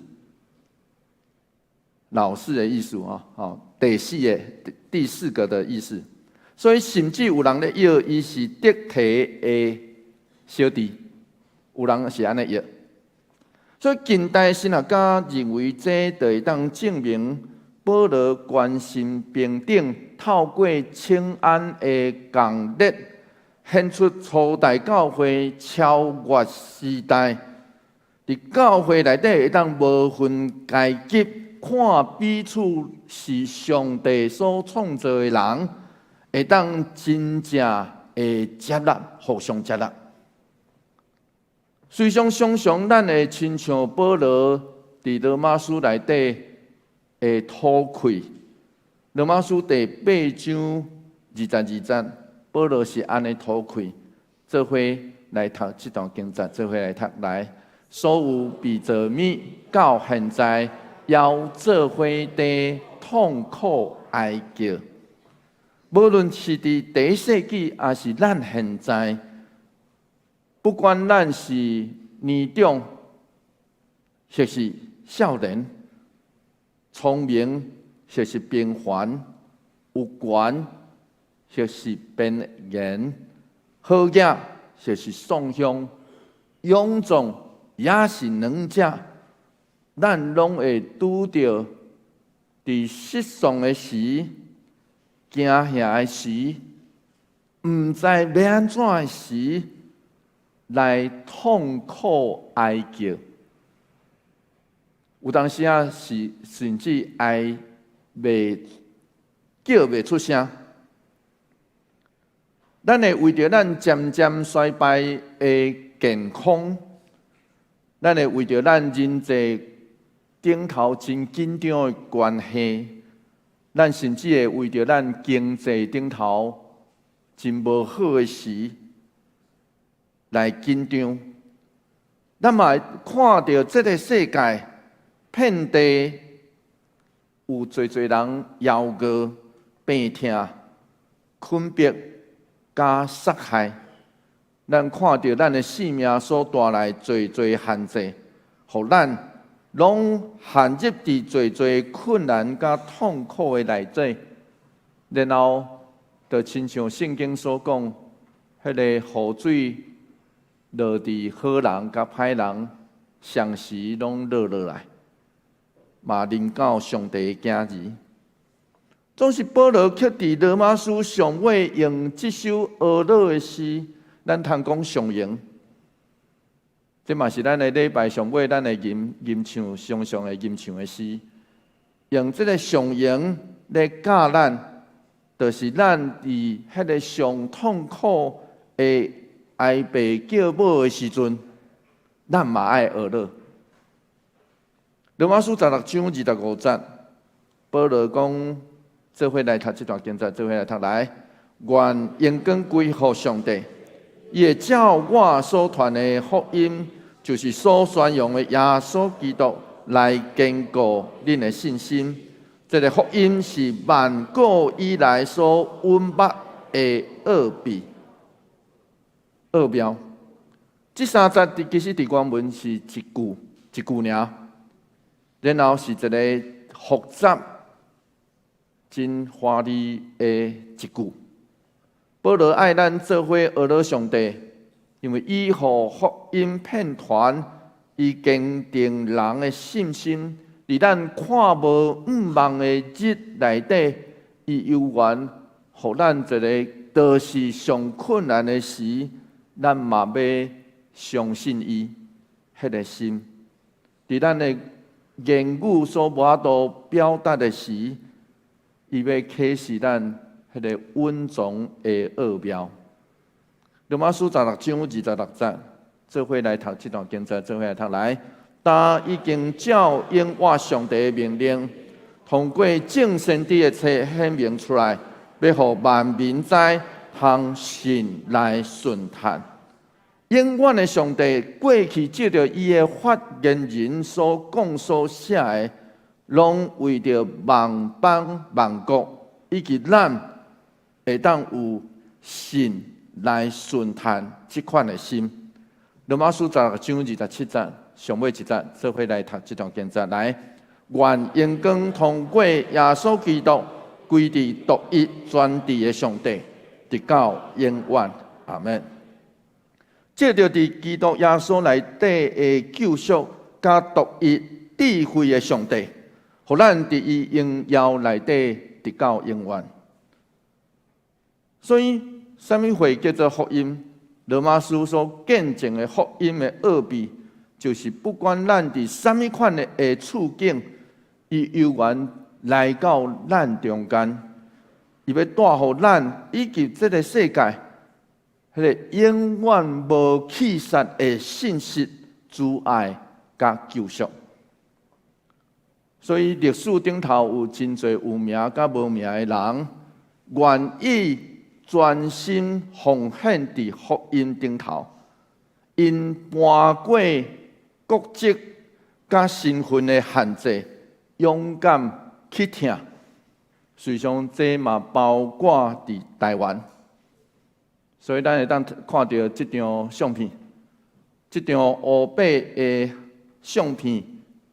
老四的意思啊，吼，第四個的意思。所以甚至有人咧臆伊是得提的小弟，有人是按呢臆。所以近代神學家認為，這就會當證明保羅關心平等，透過請安的仝列，顯出初代教會超越時代，佇教會內底會當無分階級，看彼此是上帝所創造的人，會當真正會接納，互相接納。雖然常常咱會親像保羅佇羅馬書內底的吐氣，羅馬書第八章22節，保羅是按呢吐氣，做伙來讀這段經節，做伙來讀來。所有被造物到現在，猶做伙佇痛苦哀叫。無論是佇第一世紀，抑是咱現在，不管咱是年長，或是少年，聰明或是平凡，有權或是邊緣，好額或是喪鄉，勇壯抑是軟者，咱攏會拄著佇失喪的時、驚嚇的時、毋知欲按怎的時，來痛苦哀叫。有當時仔是甚至哀袂叫袂出聲。咱會為著咱漸漸衰敗的健康，咱會為著咱人際頂頭真緊張的關係，咱甚至會為著咱經濟頂頭真無好的時來緊張。咱嘛會看著這个世界遍地有濟濟人枵餓、病痛、困迫、佮殺害。咱看著咱的性命所帶來濟濟限制，予咱攏陷入佇濟濟困難佮痛苦的內底，然後就親像聖經所講，彼个雨水落佇好人佮歹人，雙時攏落落來，嘛臨到上帝的囝兒。總是保羅卻佇羅馬書上尾用這首哀樂的詩，咱通講上榮。這嘛是咱的禮拜上尾，咱會吟吟唱，常常會吟唱的詩。用這个上榮來教咱，就是咱佇彼个上痛苦的哀爸叫母的時陣，咱嘛愛哀樂。羅馬書16章25節，保羅講：做伙來讀這段經節，做伙來讀來。願榮光歸予上帝，伊會照我所傳的福音，就是所宣揚的耶穌基督，來堅固恁的信心。這个福音是萬古以來所隱密的奧秘、奧妙。這三節佇其實佇原文是一句一句爾。然後是一个複雜、真華麗的一句。保羅愛咱做伙學了上帝，因為伊予福音遍傳，伊堅定人的信心，佇咱看無向望的日內底，伊猶原予咱一个，就是上困難的時，咱嘛欲相信伊彼个心。佇咱的言語所無法度表達的時，伊欲啟示咱彼个隱藏的奧妙。羅馬書十六章二十六節，做伙來讀這段經節，做伙來讀來。但已經照永活上帝的命令，通過眾先知的冊顯明出來，欲予萬民知，通信來順嘆。永遠的上帝過去藉著伊的發言人所講所寫的，攏為著萬邦萬國以及咱會當有信來順嘆這款的心。羅馬書十六章二十七節，上尾一節，做伙來讀這段經節來。願榮光通過耶穌基督歸佇獨一全智的上帝，直到永遠。阿門。藉著佇基督耶穌內底的救贖，佮獨一智慧的上帝，予咱佇伊榮耀內底直到永遠。所以，啥物貨叫做福音？羅馬書所見證的福音的奧秘，就是不管咱佇啥物款的處境，伊猶原來到咱中間，伊欲帶予咱以及這个世界，彼个永遠無去煞的信息、慈愛佮救贖。所以歷史頂頭有真濟有名佮無名的人，願意專心奉獻佇福音頂頭，𪜶搬過國籍佮身份的限制，勇敢去疼。事實上，這嘛包括佇台灣。所以咱會當看著這張相片，這張烏白的相片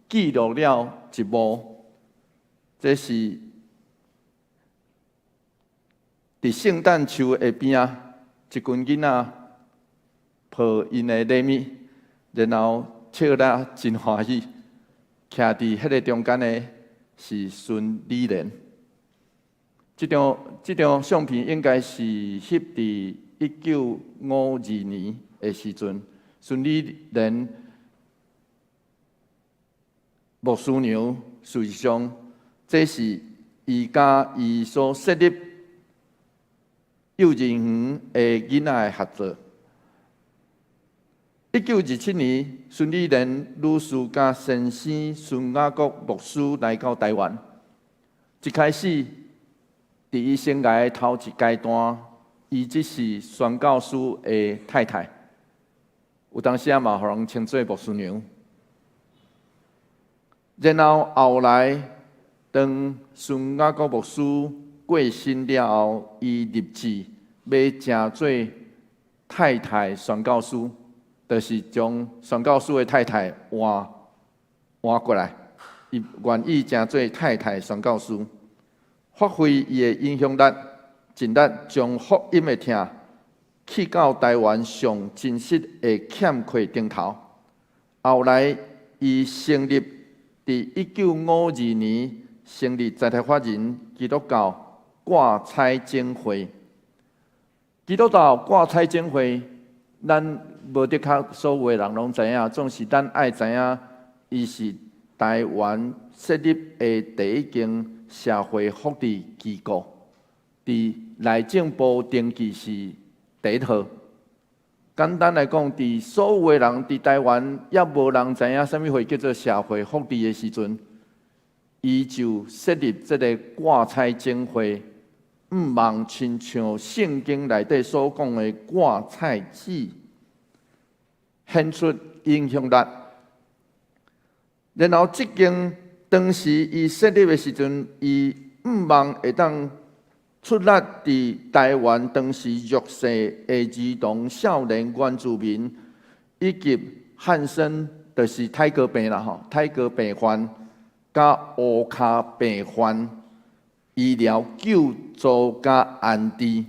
記錄了一幕，這是佇聖誕樹下邊仔，一群囡仔抱𪜶的禮物，然後笑得真歡喜。徛佇彼个中間的是孫理蓮。這張相片應該是翕佇1952年的時陣，孫理蓮牧師娘，事實上，這是伊佮伊所設立幼稚園的囡仔的合作。1927年，孫理蓮女士佮先生孫雅各牧師來到台灣。一開始，佇伊生涯的頭一階段，伊只是宣教師的太太，有當時仔嘛，予人稱做牧師娘。然後後來，當孫雅各牧師過身了後，伊立志欲成做太太宣教師，就是將宣教師的太太換換過來，伊願意成做太太宣教師，發揮伊的影響力，盡力將福音的疼去到台灣上真實的欠缺頂頭。後來，伊成立佇1952年成立在台法人基督教掛彩總會。基督教掛彩總會，咱無的確所有的人攏知影，總是咱愛知影，伊是台灣設立的第一間社會福利機構，佇內政部登記是第一號。簡單來講，佇所有的人佇台灣猶無人知影啥物貨叫做社會福利的時陣，伊就設立這个掛彩總會，向望親像聖經內底所講的掛彩子，顯出影響力。然後，這間當時伊設立的時陣，伊向望會當出力佇台灣當時弱勢的兒童、少年、原住民以及漢森，就是泰哥病啦吼，泰哥病患。佮烏跤病患醫療救助佮安置，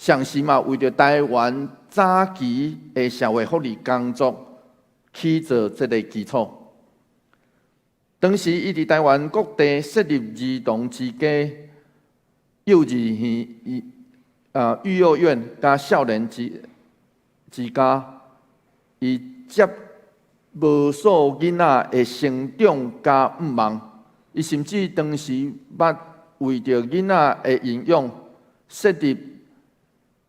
同時嘛為著臺灣早期的社會福利工作起做這个基礎。當時伊佇臺灣各地設立兒童之家、幼稚園、育幼院佮少年之家，伊接無數囡仔的成長佮向望，伊甚至當時捌為著囡仔的營養設立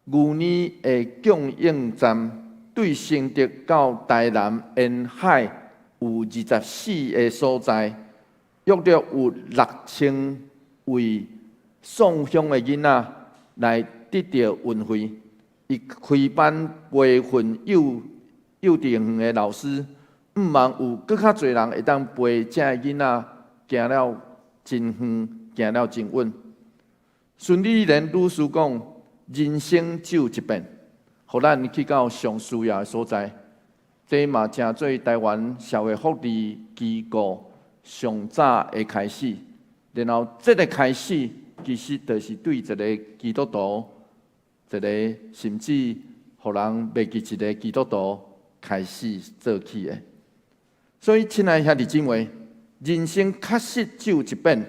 牛奶的供應站，對新竹到台南沿海有24个所在，約略有6000位送鄉的囡仔來得著運費。伊開班培訓幼稚園的老師，向望有閣較濟人會當陪這个囡仔行了真遠，行了真穩。孫理蓮女士講：人生只有一遍，予咱去到上需要的所在。這嘛成做臺灣社會福利機構上早的開始。然後，這个開始其實就是對一个基督徒，一个甚至予人袂記一个基督徒開始做起的。所以，親愛兄弟姊妹，人生確實只有一遍，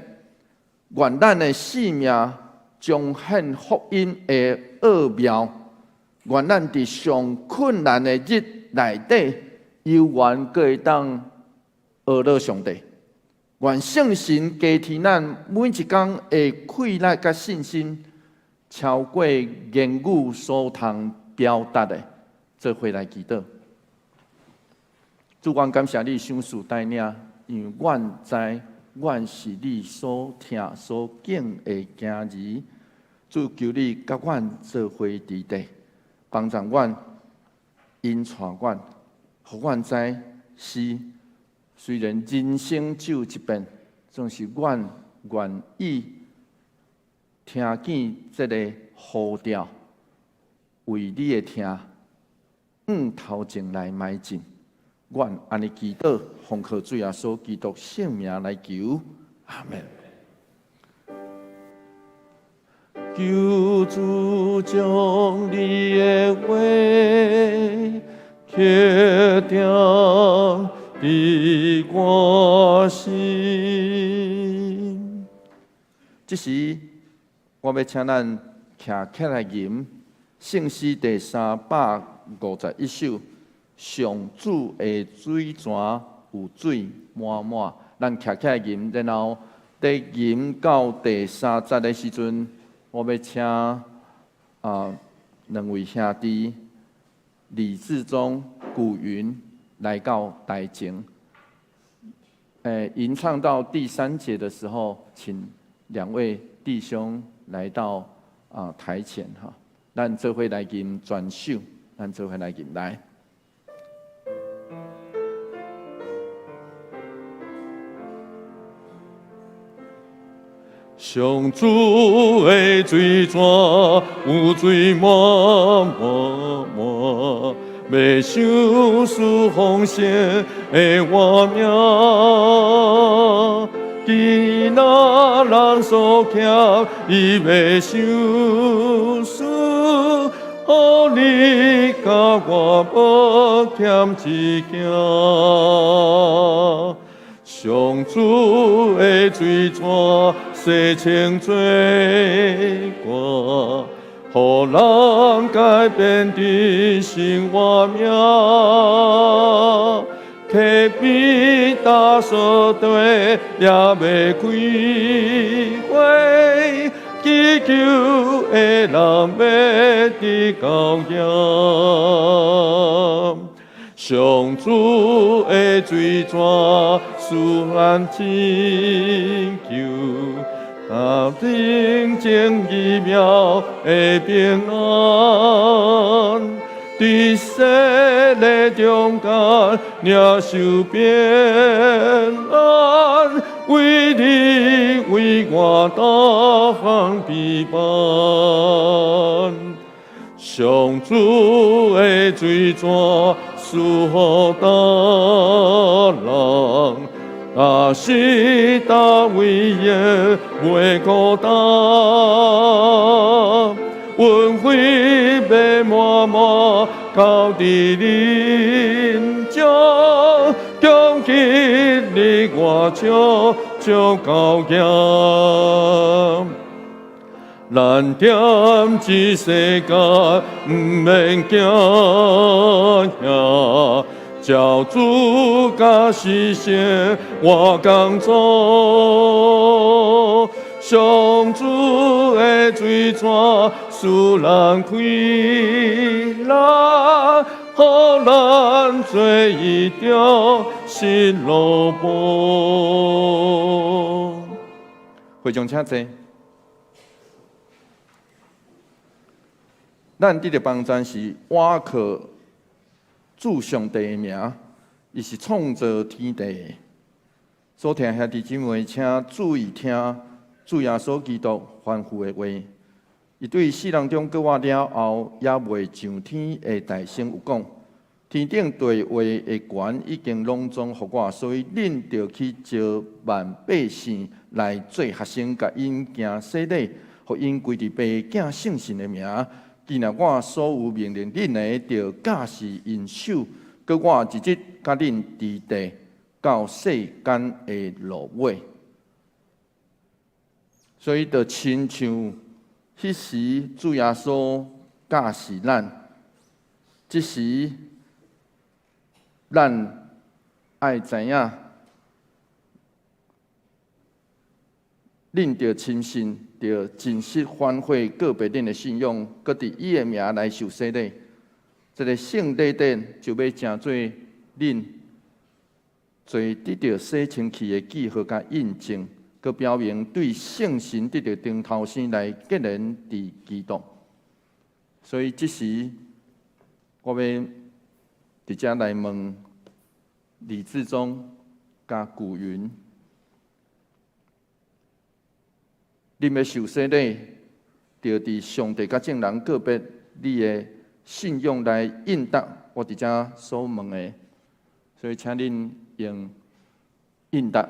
願咱的性命彰顯福音的奧妙，願咱佇上困難的日內底，猶原閣會當學樂上帝。願聖神加添咱每一工的氣力佮信心，超過言語所通表達的，做伙來祈禱。主，阮感謝你賞賜帶領，因為阮知阮是你所疼所敬的囝兒。主，求你佮阮做伙佇地，幫助阮，引帶阮，予阮知是雖然人生只有一遍，總是阮願意聽見這个呼召，為你的疼向頭前來邁進。阮按呢祈禱，奉靠主耶穌基督聖名來求，阿們。求主將你的話刻定佇我心。這時，我欲請咱徛起來吟聖詩第351首，上主的水泉有水滿滿。咱徛起來吟，然後佇吟到第三節的時陣，我欲請兩位兄弟李志忠、古雲來到台前。吟唱到第三節的時候，請兩位弟兄來到台前哈，咱做伙來吟全首，咱做伙來吟來。上主的水泉有水滿滿滿，欲賞賜豐盛的活命。囡仔人所欠，伊欲賞賜，予你佮我無欠一件。上主的水泉洗清罪過，予人改變的生活命。溪邊大雪地也欲開花，祈求的人欲得高興。上主的水泉賜咱拯救，啊，平靜奇妙的平安，佇世的中間領受平安，為你為我逐項備辦。上主的水泉賜予逐人，若是逐位也袂孤单，恩惠欲满满交伫恁遮，恭喜你我笑笑高行。咱踮这世间毋免惊吓，照主佮实现我工作，上主的水泉使咱快乐，予咱做伊著失落无。会众请坐。咱伫个帮站是倚靠主上帝的名，伊是创造天地的。所听兄弟姊妹，请注意听主耶稣基督吩咐的话。伊对世人中阁活了后，犹未上天的大声有讲：天顶地下的权已经攏总予我，所以恁著去招萬百姓來做學生，共𪜶行洗禮，予𪜶歸佇父子聖神的名。紀念我所有命令恁的，著教示𪜶守。閣我日日佮恁佇地到世間的落尾。所以，就親像彼時主耶穌教示咱，這時咱愛知影，恁著深信著真實反悔告別恁的信仰，閣佇伊的名來受洗禮。這个聖禮典就欲成做恁罪得著洗清氣的記號佮印證，閣表明對聖神得著重頭生來結連佇基督。所以這時，我欲佇遮來問李志忠佮古雲。恁欲受洗禮，著佇上帝佮眾人告別你的信仰來應答我佇遮所問的，所以請恁用應答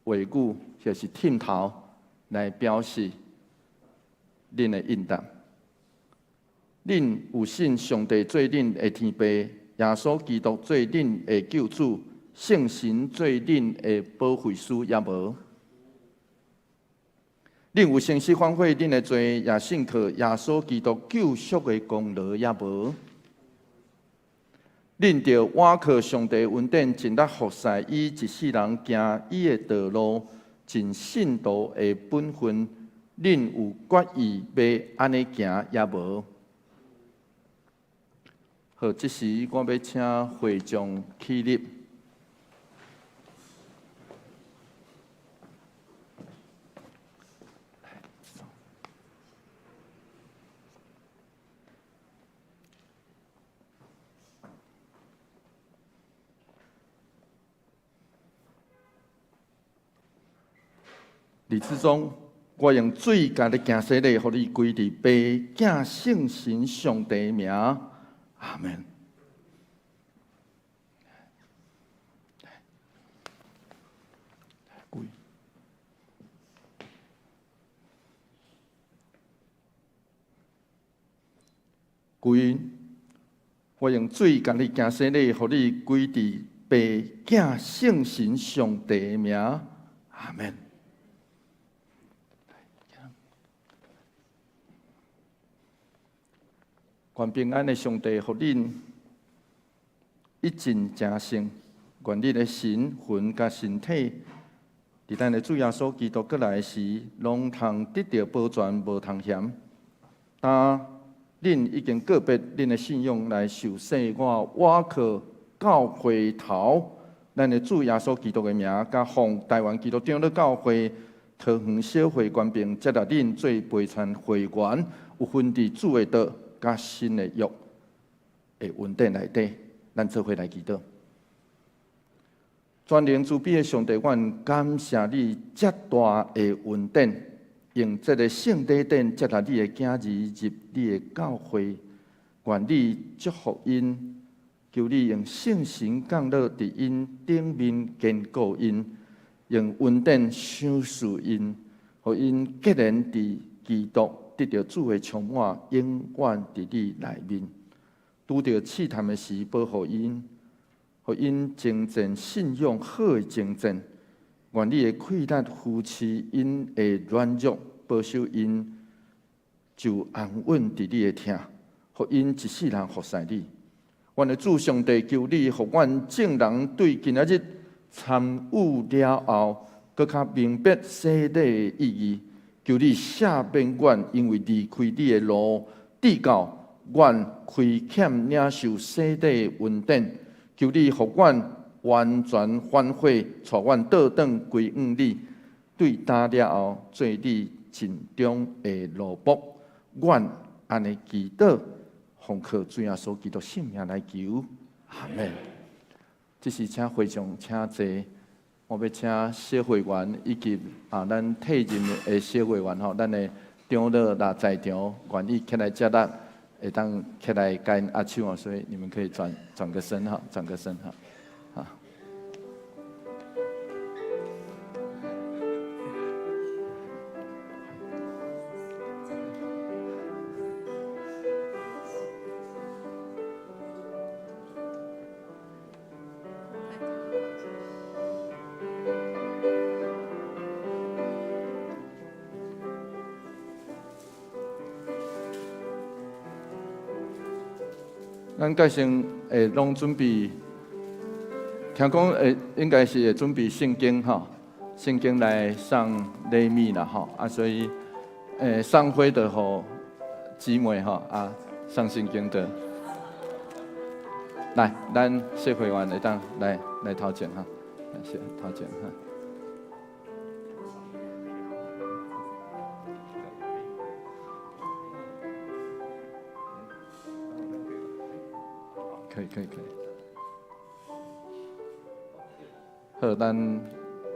話語，或是點頭來表示恁的應答。恁有信上帝做恁的天父，耶穌基督做恁的救主，聖神做恁的保惠師，抑無？恁有誠實反悔恁的罪，也信靠耶穌基督救贖的功勞，抑無？恁著倚靠上帝恩典，盡力服侍伊一世人行伊的道路，盡信徒的本分。恁有決意欲按呢行，抑無？好，這時我欲請會眾起立。李志忠，我用水共你行洗禮，予你歸佇父子聖神上帝名，阿門。歸，我用水共你行洗禮，予你歸佇父子聖神上帝名，阿門。願平安的上帝，予恁一盡成聖，願恁的神魂佮身體，佇咱的主耶穌基督閣來時，攏通得著保全，無通嫌。當恁已經告別恁的信仰來受洗，我倚靠教會頭，咱的主耶穌基督的名，佮奉台灣基督長老教會桃園小會權柄，接納恁做陪傳會員，有份佇主的道佮新的約的恩典內底，咱做伙來祈禱。全能慈悲的上帝，阮感謝你遮大的恩典，用這个聖禮典接納你的囝兒入你的教會，願你祝福𪜶 求你用聖神降落佇𪜶頂面堅固𪜶，用恩典賞賜𪜶，予𪜶結連佇基督得著主的充滿，永遠佇你內面。拄著試探的時，保護𪜶，予𪜶征戰信仰好的征戰。願你的氣力扶持𪜶的軟弱，保守𪜶就安穩佇你的疼，予𪜶一世人服侍你。阮的主上帝，求你予阮眾人對今仔日參與了後，閣較明白洗禮的意義。求你赦免阮，因為離開你的路，直到阮虧欠領受洗禮的恩典。求你予阮完全反悔，帶阮倒轉歸向你。對今了後，做你盡忠的奴僕。阮按呢祈禱，奉靠主耶穌基督聖名來求，阿門。這時請會眾請坐，我欲請小會員以及啊，咱退任的小會員吼，咱的長老若在場，願意起來接納，會當起來共𪜶握手哦，所以你們可以轉轉個身哈，轉個身哈。咱蓋先會攏準備，聽講會應該是會準備聖經吼，聖經來送禮物啦吼，啊所以送花就予姊妹吼啊送聖經的，來，咱小會員會當來來頭前哈，來頭前哈。可以可以可以。好，咱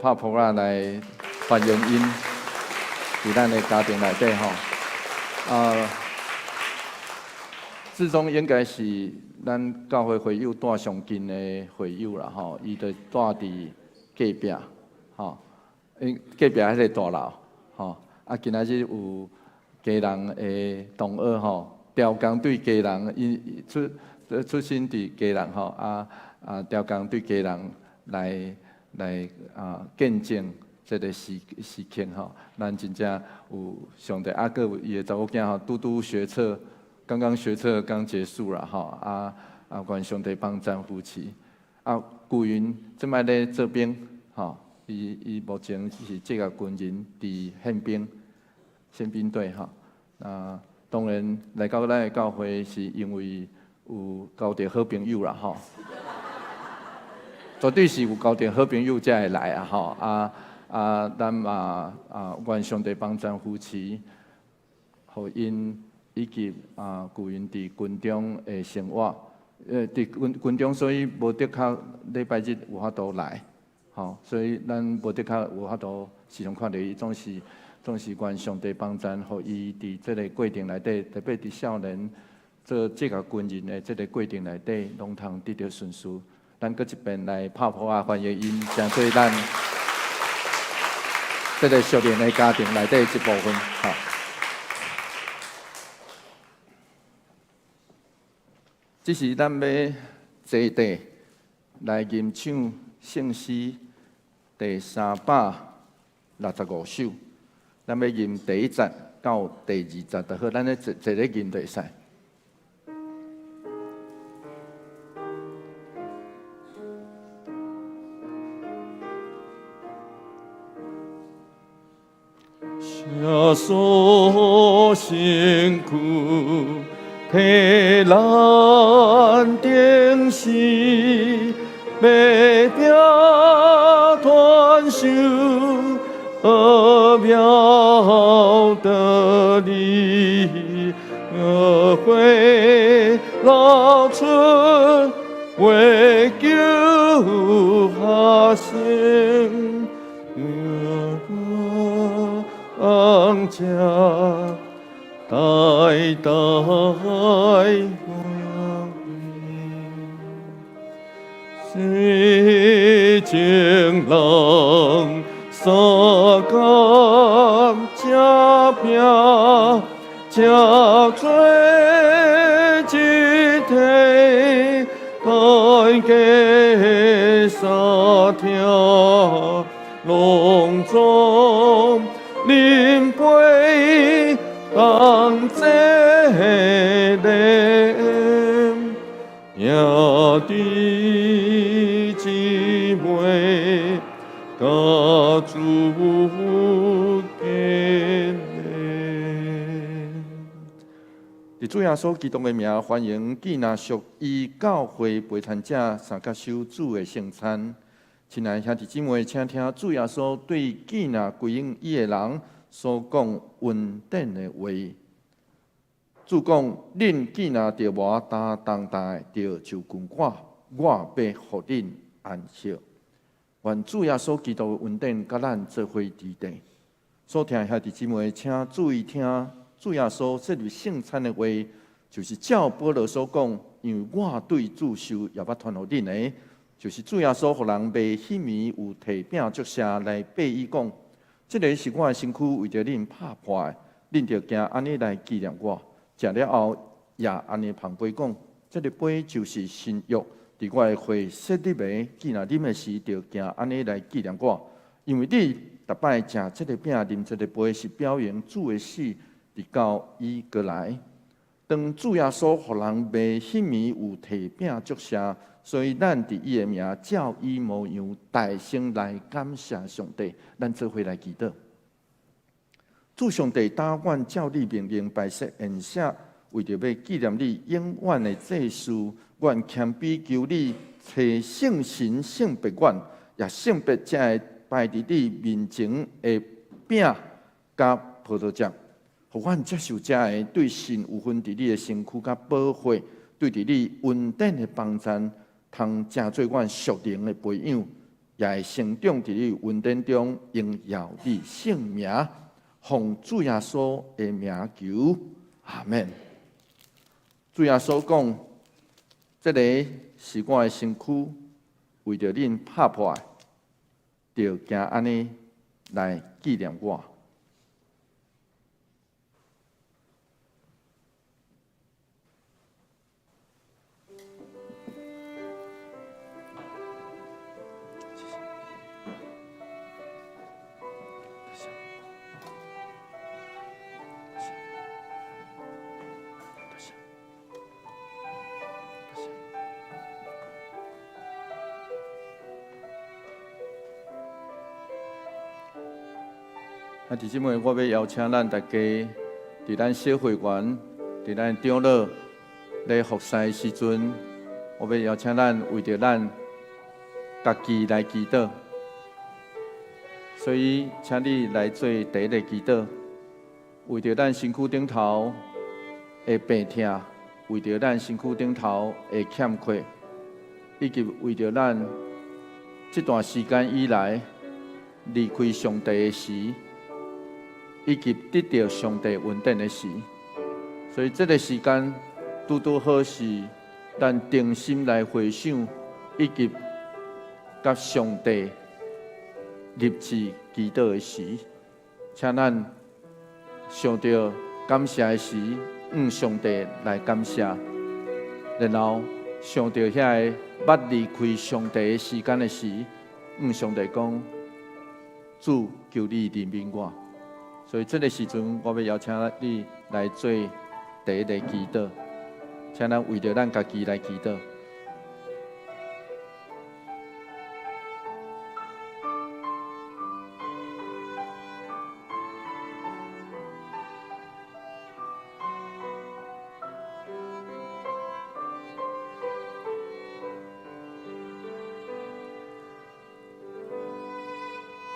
拍噗仔來歡迎𪜶佇咱的家庭內底吼。啊，志忠應該是咱教會會友住上近的會友啦吼，伊就住佇隔壁吼，𪜶隔壁彼個大樓吼。啊，今仔日有基隆的同學吼，調工對基隆，伊出出身佇基隆吼，啊啊調工對基隆來來啊見證這個時時刻吼，咱真正有上帝啊，閣有伊的查某囝吼，拄拄學測，剛剛學測剛結束啦吼，啊啊願上帝幫贊扶持。啊，顧雲這擺咧做兵吼，伊伊目前是職業軍人，佇憲兵憲兵隊吼。啊，當然來到咱的教會是因為有交著好朋友啦吼，絕對是有交著好朋友才會來啊吼啊啊！咱嘛啊，願上帝幫贊扶持，予𪜶以及啊，舊雲佇軍中的生活，佇軍軍中，所以無的確禮拜日有法度來，吼，所以咱無的確有法度時常看著伊，總是總是願上帝幫贊，予伊佇這个過程內底，特別佇少年做職業軍人的這个過程內底，攏通得著順遂。咱閣一遍來拍噗仔歡迎𪜶，成做咱這个屬靈的家庭內底一部分，吼。這是咱欲坐地來吟唱聖詩第365首，咱欲吟第一節到第二節就好，咱咧坐坐咧吟就會使。耶穌身軀體難頂死，欲拼傳授奧妙道理，血流出為救百姓。王者代代。情人，相共吃饼，吃做一体，大家相听，拢总饮杯同齐饮，兄弟姊妹，共主见面。伫主耶稣基督的名，欢迎见那属伊教会陪餐者相佮守主的圣餐。亲爱的兄弟姊妹，请听主耶稣对见那归向伊的人所讲恩典的话。主讲：恁既若著无担重担的，著就近我，我欲予恁安息。愿主耶稣基督的恩典佮咱做伙伫地。所听的兄弟姊妹，请注意听主耶稣设立圣餐的话，就是照保罗所讲，因为我对主受也捌传予恁的，就是主耶稣予人卖彼暝有提饼祝谢来擘伊讲，这个是我的身躯，为著恁拍破的，恁著行按呢来纪念我。食了后，也按呢捧杯讲，这个杯就是新约，伫我的血设立的，既若啉的时，著行按呢来纪念我。因为你逐摆食这个饼、啉这个杯，是表明主的死，直到伊阁来。当主耶稣予人卖彼暝有提饼祝谢，所以咱伫伊的名照伊模样大声来感谢上帝。咱做伙来祈祷。主上帝，当阮照你命令摆设宴席，为著欲纪念你永远的祭司，阮谦卑求你，差圣神圣别阮，也圣别这个摆伫你面前的饼佮葡萄汁，予阮接受这个对神有份伫你的身躯佮宝血，对伫你恩典的帮助，通成做阮属灵的培养，也会成长伫你恩典中，荣耀你圣名。奉主耶稣的名求，阿们。主耶稣讲：这个是我的身躯，为著恁拍破的，著行按呢来纪念我。啊，弟姊妹，我欲邀请咱大家，伫咱小会员、伫咱长老咧服侍的时阵，我欲邀请咱为著咱家己来祈祷。所以，请你来做第一个祈祷，为著咱身躯顶头的病痛，为著咱身躯顶头的欠缺，以及为著咱这段时间以来离开上帝的时，以及得著上帝恩典的时，所以这个时间拄拄好是咱定心来回想，以及佮上帝立志祈祷的时，请咱想著感谢的时，向上帝来感谢；然后想著遐个欲离开上帝的时间的时，向上帝讲：主，求你怜悯我。所以这个时阵，我欲邀请你来做第一个祈祷，请咱为著咱家己来祈祷。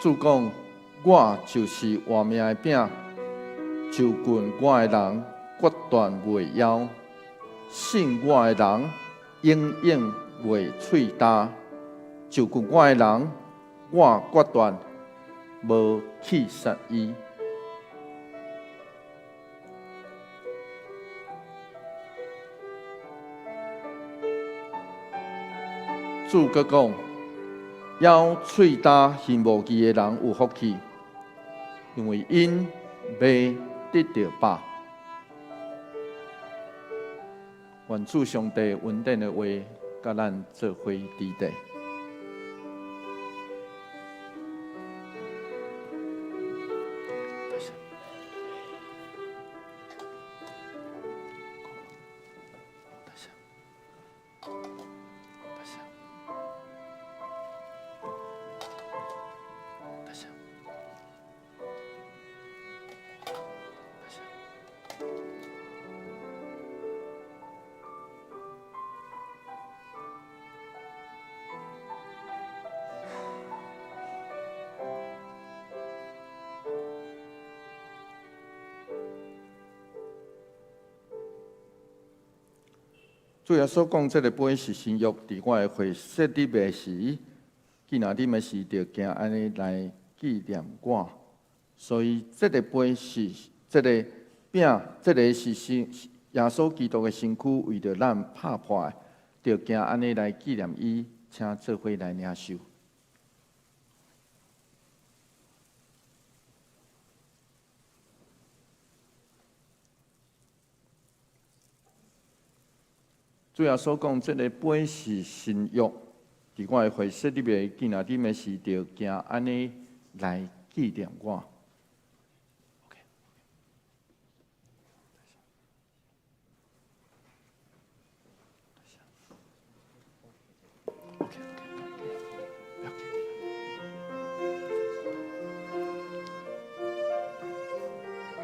主讲：我就是活命的饼，就近我的人决断袂枵，信我的人永远袂喙焦。就近我的人，我决断无弃杀伊。主阁讲：咬喙焦行無義的人有福氣，因為𪜶欲得著飽。願主上帝恩典的話，佮咱做伙佇底。主耶穌講，這个杯是新約，佇我的血設立的時，紀念恁的時，就行按呢來紀念我。所以，這个杯是這个餅，這个是新耶穌基督的身軀，為著咱拍破的，就行按呢來紀念伊，請做伙來領受。主耶穌講，這个杯是新約，佇我的血設立的，紀念恁的時，就行按呢來紀念我。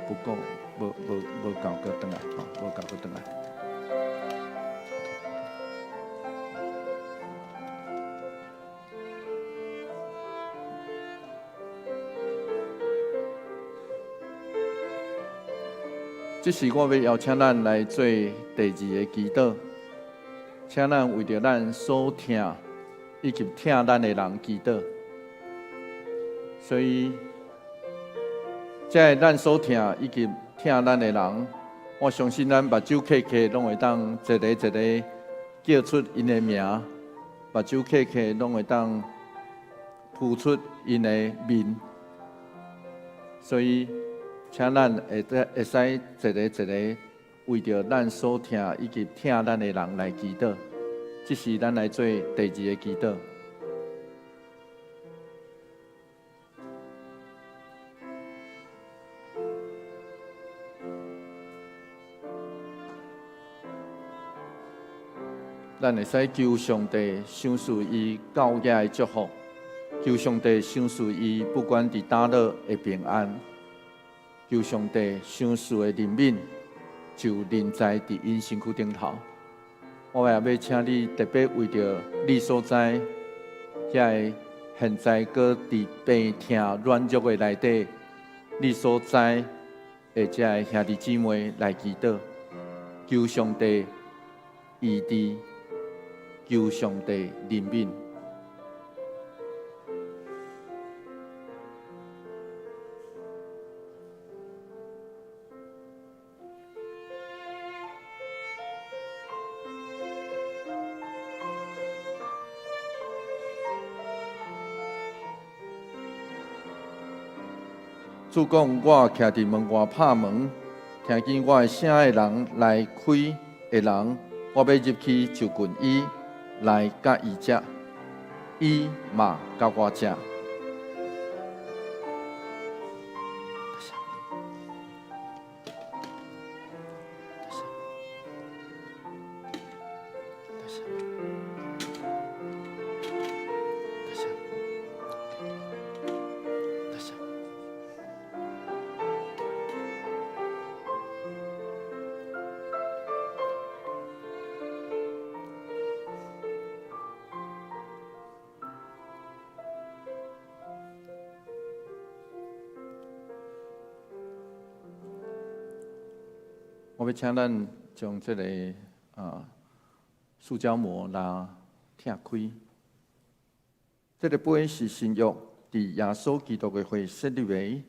不夠，無無無夠，閣轉來，吼，無夠閣轉來。這時我欲邀請咱來做第二个祈禱，請咱為著咱所疼以及疼咱的人祈禱。所以，這个咱所疼以及疼咱的人，我相信咱目睭瞌瞌攏會當一个一个叫出𪜶的名，目睭瞌瞌攏會當浮出𪜶的面。所以，請咱會得會使一个一个為著咱所疼以及疼咱的人來祈禱。這是咱來做第二个祈禱。咱會使求上帝賞賜伊教業的祝福，求上帝賞賜伊不管佇佗落的平安，求上帝賞賜的憐憫就臨在佇𪜶身軀頂頭。我也欲請你特別為著你所知遐个現在閣佇病痛軟弱的內底，你所知的這个兄弟姊妹來祈禱，求上帝醫治，求上帝憐憫。主講：我徛佇門外拍門，聽見我的聲的人來開的人，我欲入去就近伊，來佮伊食，伊嘛佮我食。我欲請咱將這个塑膠膜來拆開。這个杯是新約，佇耶穌基督的血設立的，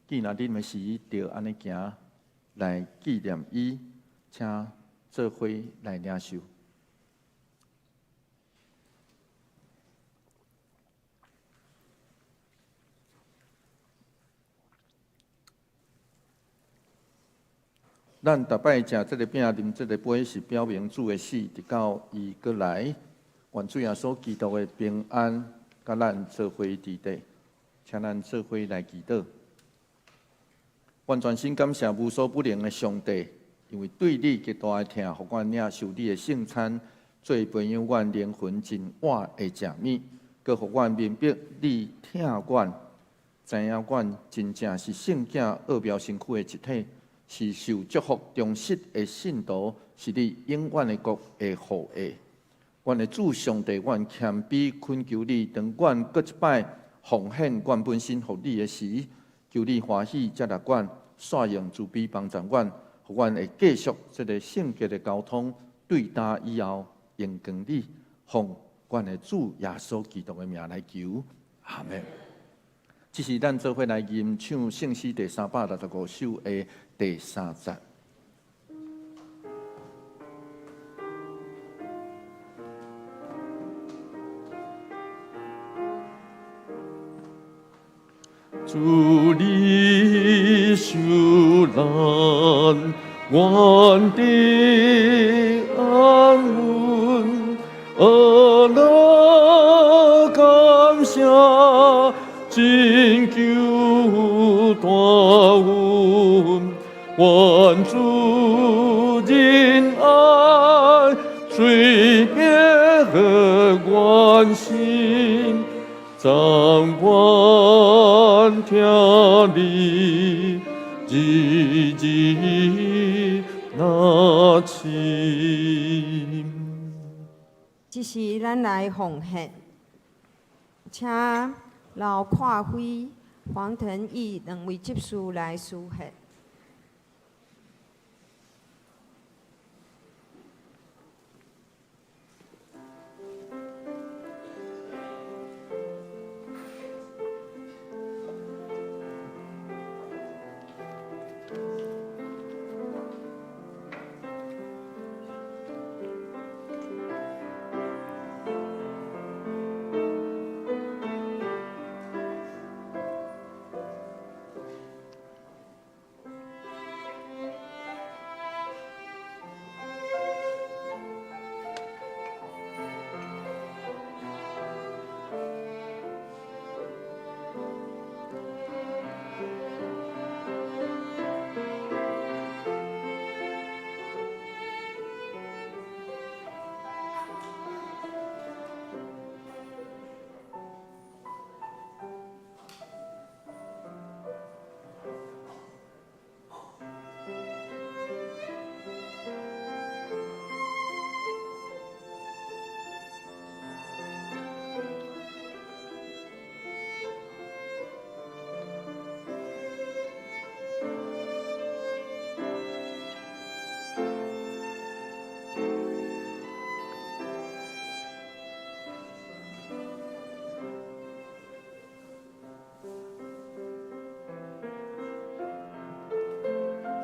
紀念恁的時，就按呢行來紀念伊，請做伙來領受。咱逐擺食這个餅、啉這个杯，是表明主的死，直到伊閣來。願主耶穌基督的平安，佮咱做伙佇底，請咱做伙來祈禱。阮全心感謝無所不能的上帝，因為對你極大的疼，予阮領受你的聖餐，做培養阮靈魂真活的食物，閣予阮明白你疼阮，知影阮真正是聖囝奧妙身軀的一體，是受祝福忠實的信徒，是你永遠的國的後裔。阮的主上帝，阮謙卑懇求你，當阮閣一擺奉獻阮本身予你的時，求你歡喜接納阮，煞用慈悲幫助阮，予阮會繼續這个聖潔的交通，對今以後榮光你，奉阮的主耶穌基督的名來求，阿們。這是咱做伙來吟唱聖詩第365首的第三節。主你受難，願得安穩，阿樂感謝，拯救大恩，願主仁愛，垂別阮心。暫阮聽你，日日那親。這時咱來奉獻，請劉闊輝、黃騰義兩位執事來司獻。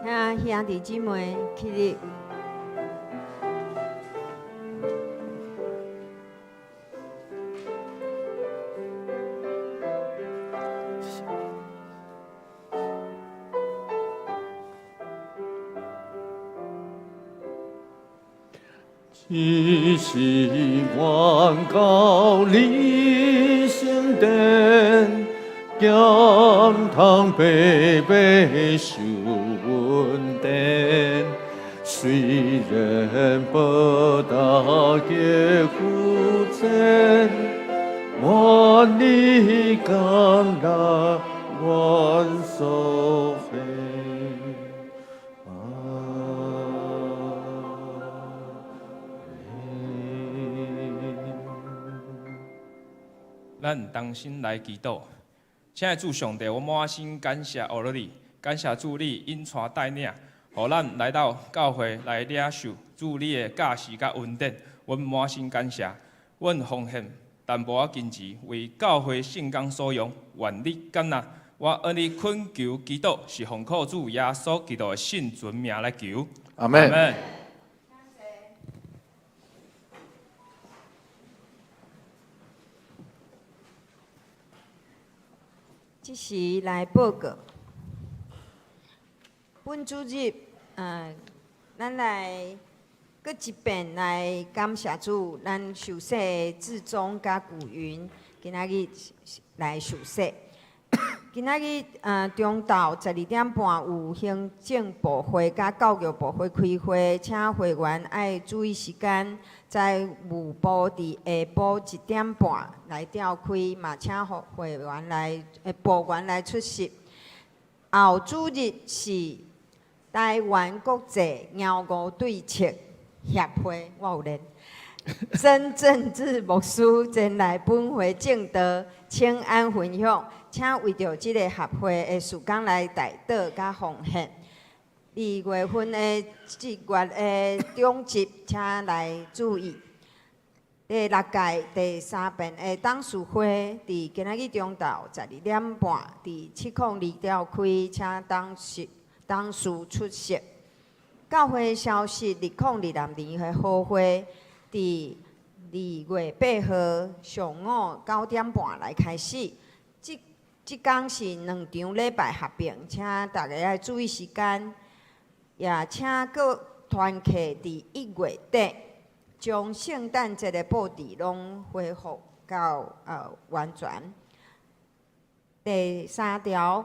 請兄弟姊妹起立。只是願到你聖殿，咸通白白受恩典。雖然無大極富錢，願你甘納阮所獻。阿們。咱同心來祈禱，親愛的主上帝，我滿心感謝阿羅你，感謝主你引帶帶領，予咱來到教會來領受主你的教示佮恩典，阮滿心感謝。阮奉獻淡薄仔金錢為教會聖工所用，願你感納。我按你懇求祈禱，是奉靠主耶穌基督的聖尊名來求。阿們。這時來報告，本主日咱來閣一遍來感謝主，咱受洗的志忠佮古雲今仔日來受洗。今仔日中晝12點半有行政部會佮教育部會開會，請會員愛注意時間。財務部佇下晡1點半來召開，嘛請會員來，部員來出席。後主日是台灣國際貓五對策協會，我有練。曾政治牧師前來本會證道，請安分享，請為著這个協會的事工來代禱佮奉獻。2月份的這月的中集，請來注意。第六屆第三遍的董事會，佇今仔日中晝12點半，佇702召開，請董事出席。教會消息，2026年的好會，佇2月8號上午9點半來開始。這工是兩場禮拜合併，請大家愛注意時間。也請各團契佇1月底將聖誕節的布置攏恢復到完全。第三條，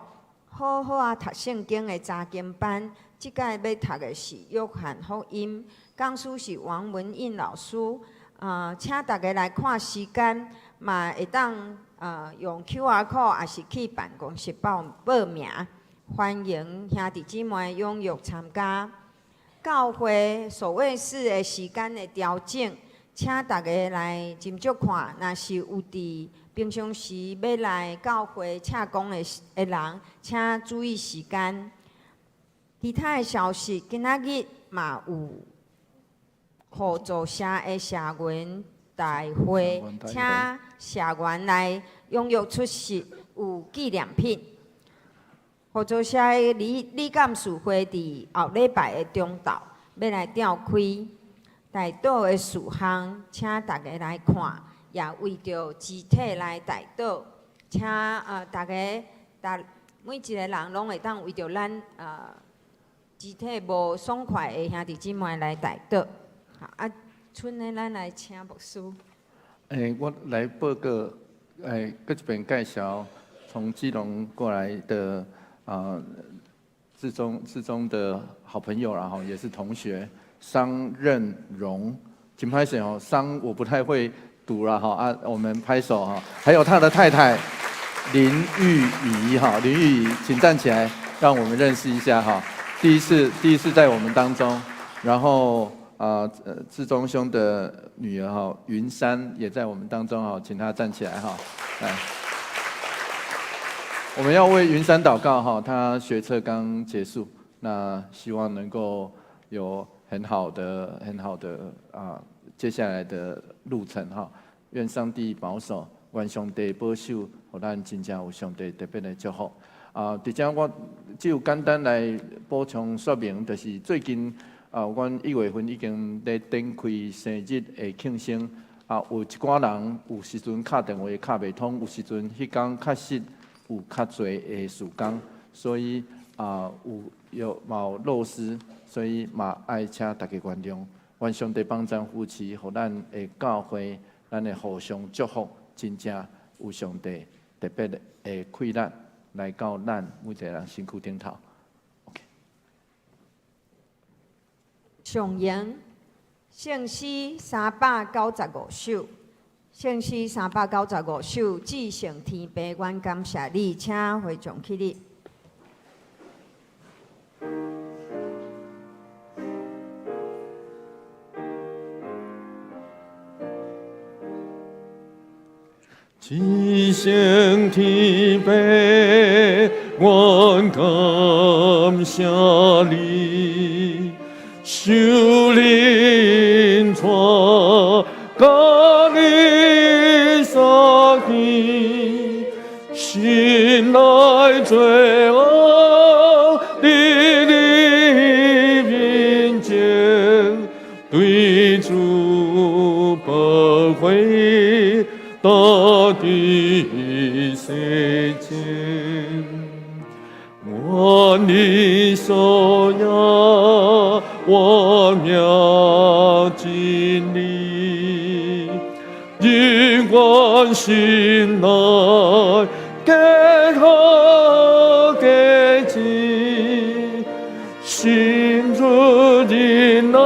好好仔讀聖經的查經班，這擺欲讀的是約翰福音，講師是王文印老師。請大家來看時間，嘛會當用 QR code，抑是去辦公室報名。歡迎兄弟姊妹踴躍參加。教會所謂事的時間的調整，請大家來斟酌看。若是有佇平常時欲來教會唱講的人，請注意時間。其他的消息，今仔日嘛有互助社的社員大會，請社員來踴躍出席，有紀念品。互助社的理監事會佇後禮拜的中晝欲來召開，代禱的事項，請大家來看，也為著肢體來代禱，請大家，每一個人攏會當為著咱肢體無爽快的兄弟姊妹來代禱。啊，賰呢，咱來請牧師。我來報告，閣一遍介紹從基隆過來的志忠的好朋友，然後也是同學，桑任榮，請拍手哦。桑我不太會讀了哈啊，我們拍手哈。還有他的太太林玉儀哈，林玉儀，請站起來，讓我們認識一下哈。第一次在我們當中，然後志忠兄的女兒哈雲山也在我們當中哈，請她站起來哈，來。我們要為雲山禱告哈，他學測剛結束，那希望能夠有很好的、很好的接下來的路程哈。願上帝保守，願上帝保守，予咱真正有上帝特別的祝福。佇遮我只有簡單來補充說明，就是最近阮1月份已經咧展開生日的慶生，有一寡人有時陣敲電話敲袂通，有時陣彼工確實有較濟的事工，所以有嘛有漏失，所以嘛愛請大家原諒。願上帝幫贊扶持，予咱的教會，咱的互相祝福，真正有上帝特別的氣力來到咱每一個人身軀頂頭。OK。上揚聖詩395首，聖詩三百九十五首，至聖天父，阮感謝你，請會眾起立。至聖天父，阮感謝你，受領帶甲你相見，心內罪惡，佇你面前，對主寶血大地洗淨，願你所愛。活命真理，人愿信爱结合结志，信主仁爱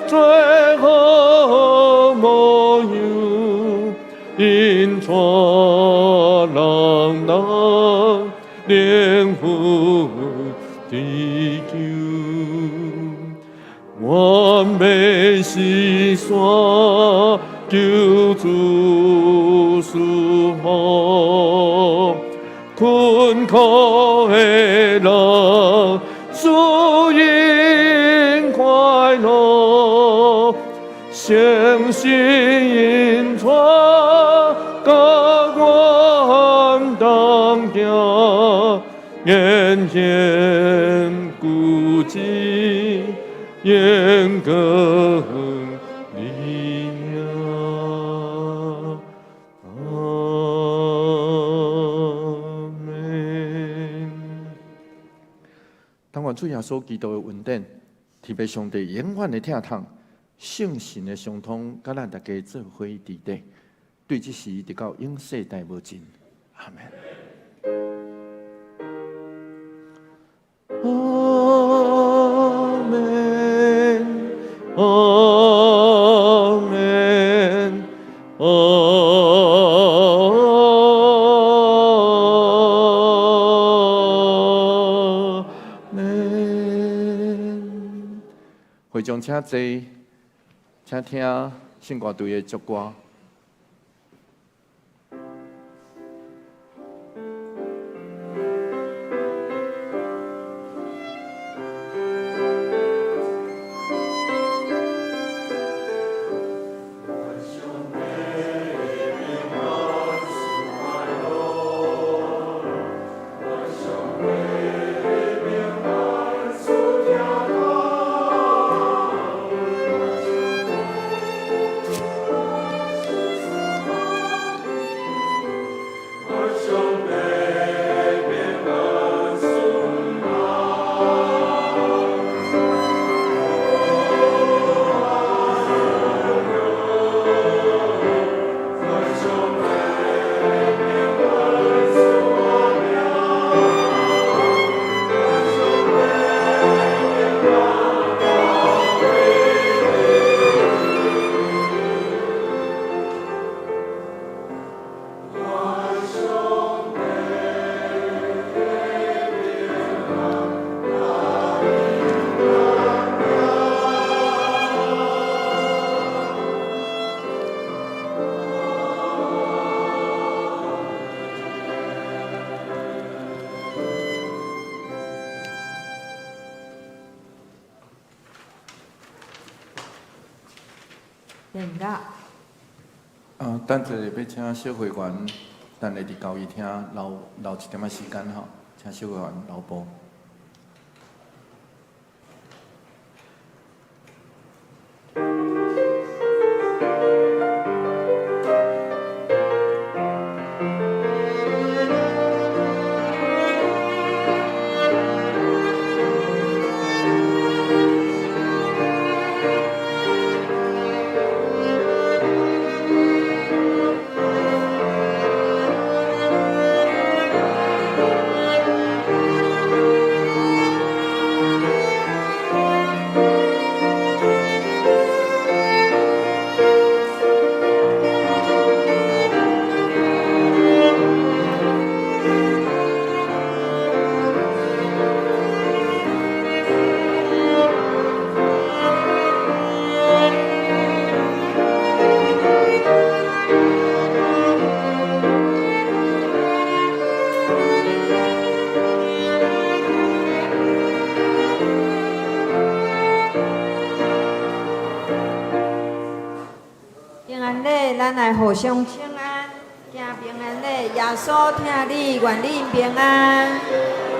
最好模样，引带人人灵魂得救。愿欲是山求主赐福，困苦的人赐因快乐，相信引带佮阮同行，言行举止永光你名。阿門。但願主耶穌基督的恩典，天父上帝永遠的疼痛，聖神的相通，佮咱大家做伙佇底，對這時直到永世代無盡。阿門。阿門，阿門，阿門。會眾請坐，請聽聖歌隊的祝歌。等陣欲請小會員，等下佇交誼廳留一點仔時間吼，請小會員留步。咱來互相請安，行平安禮，耶穌疼你，願恁平安。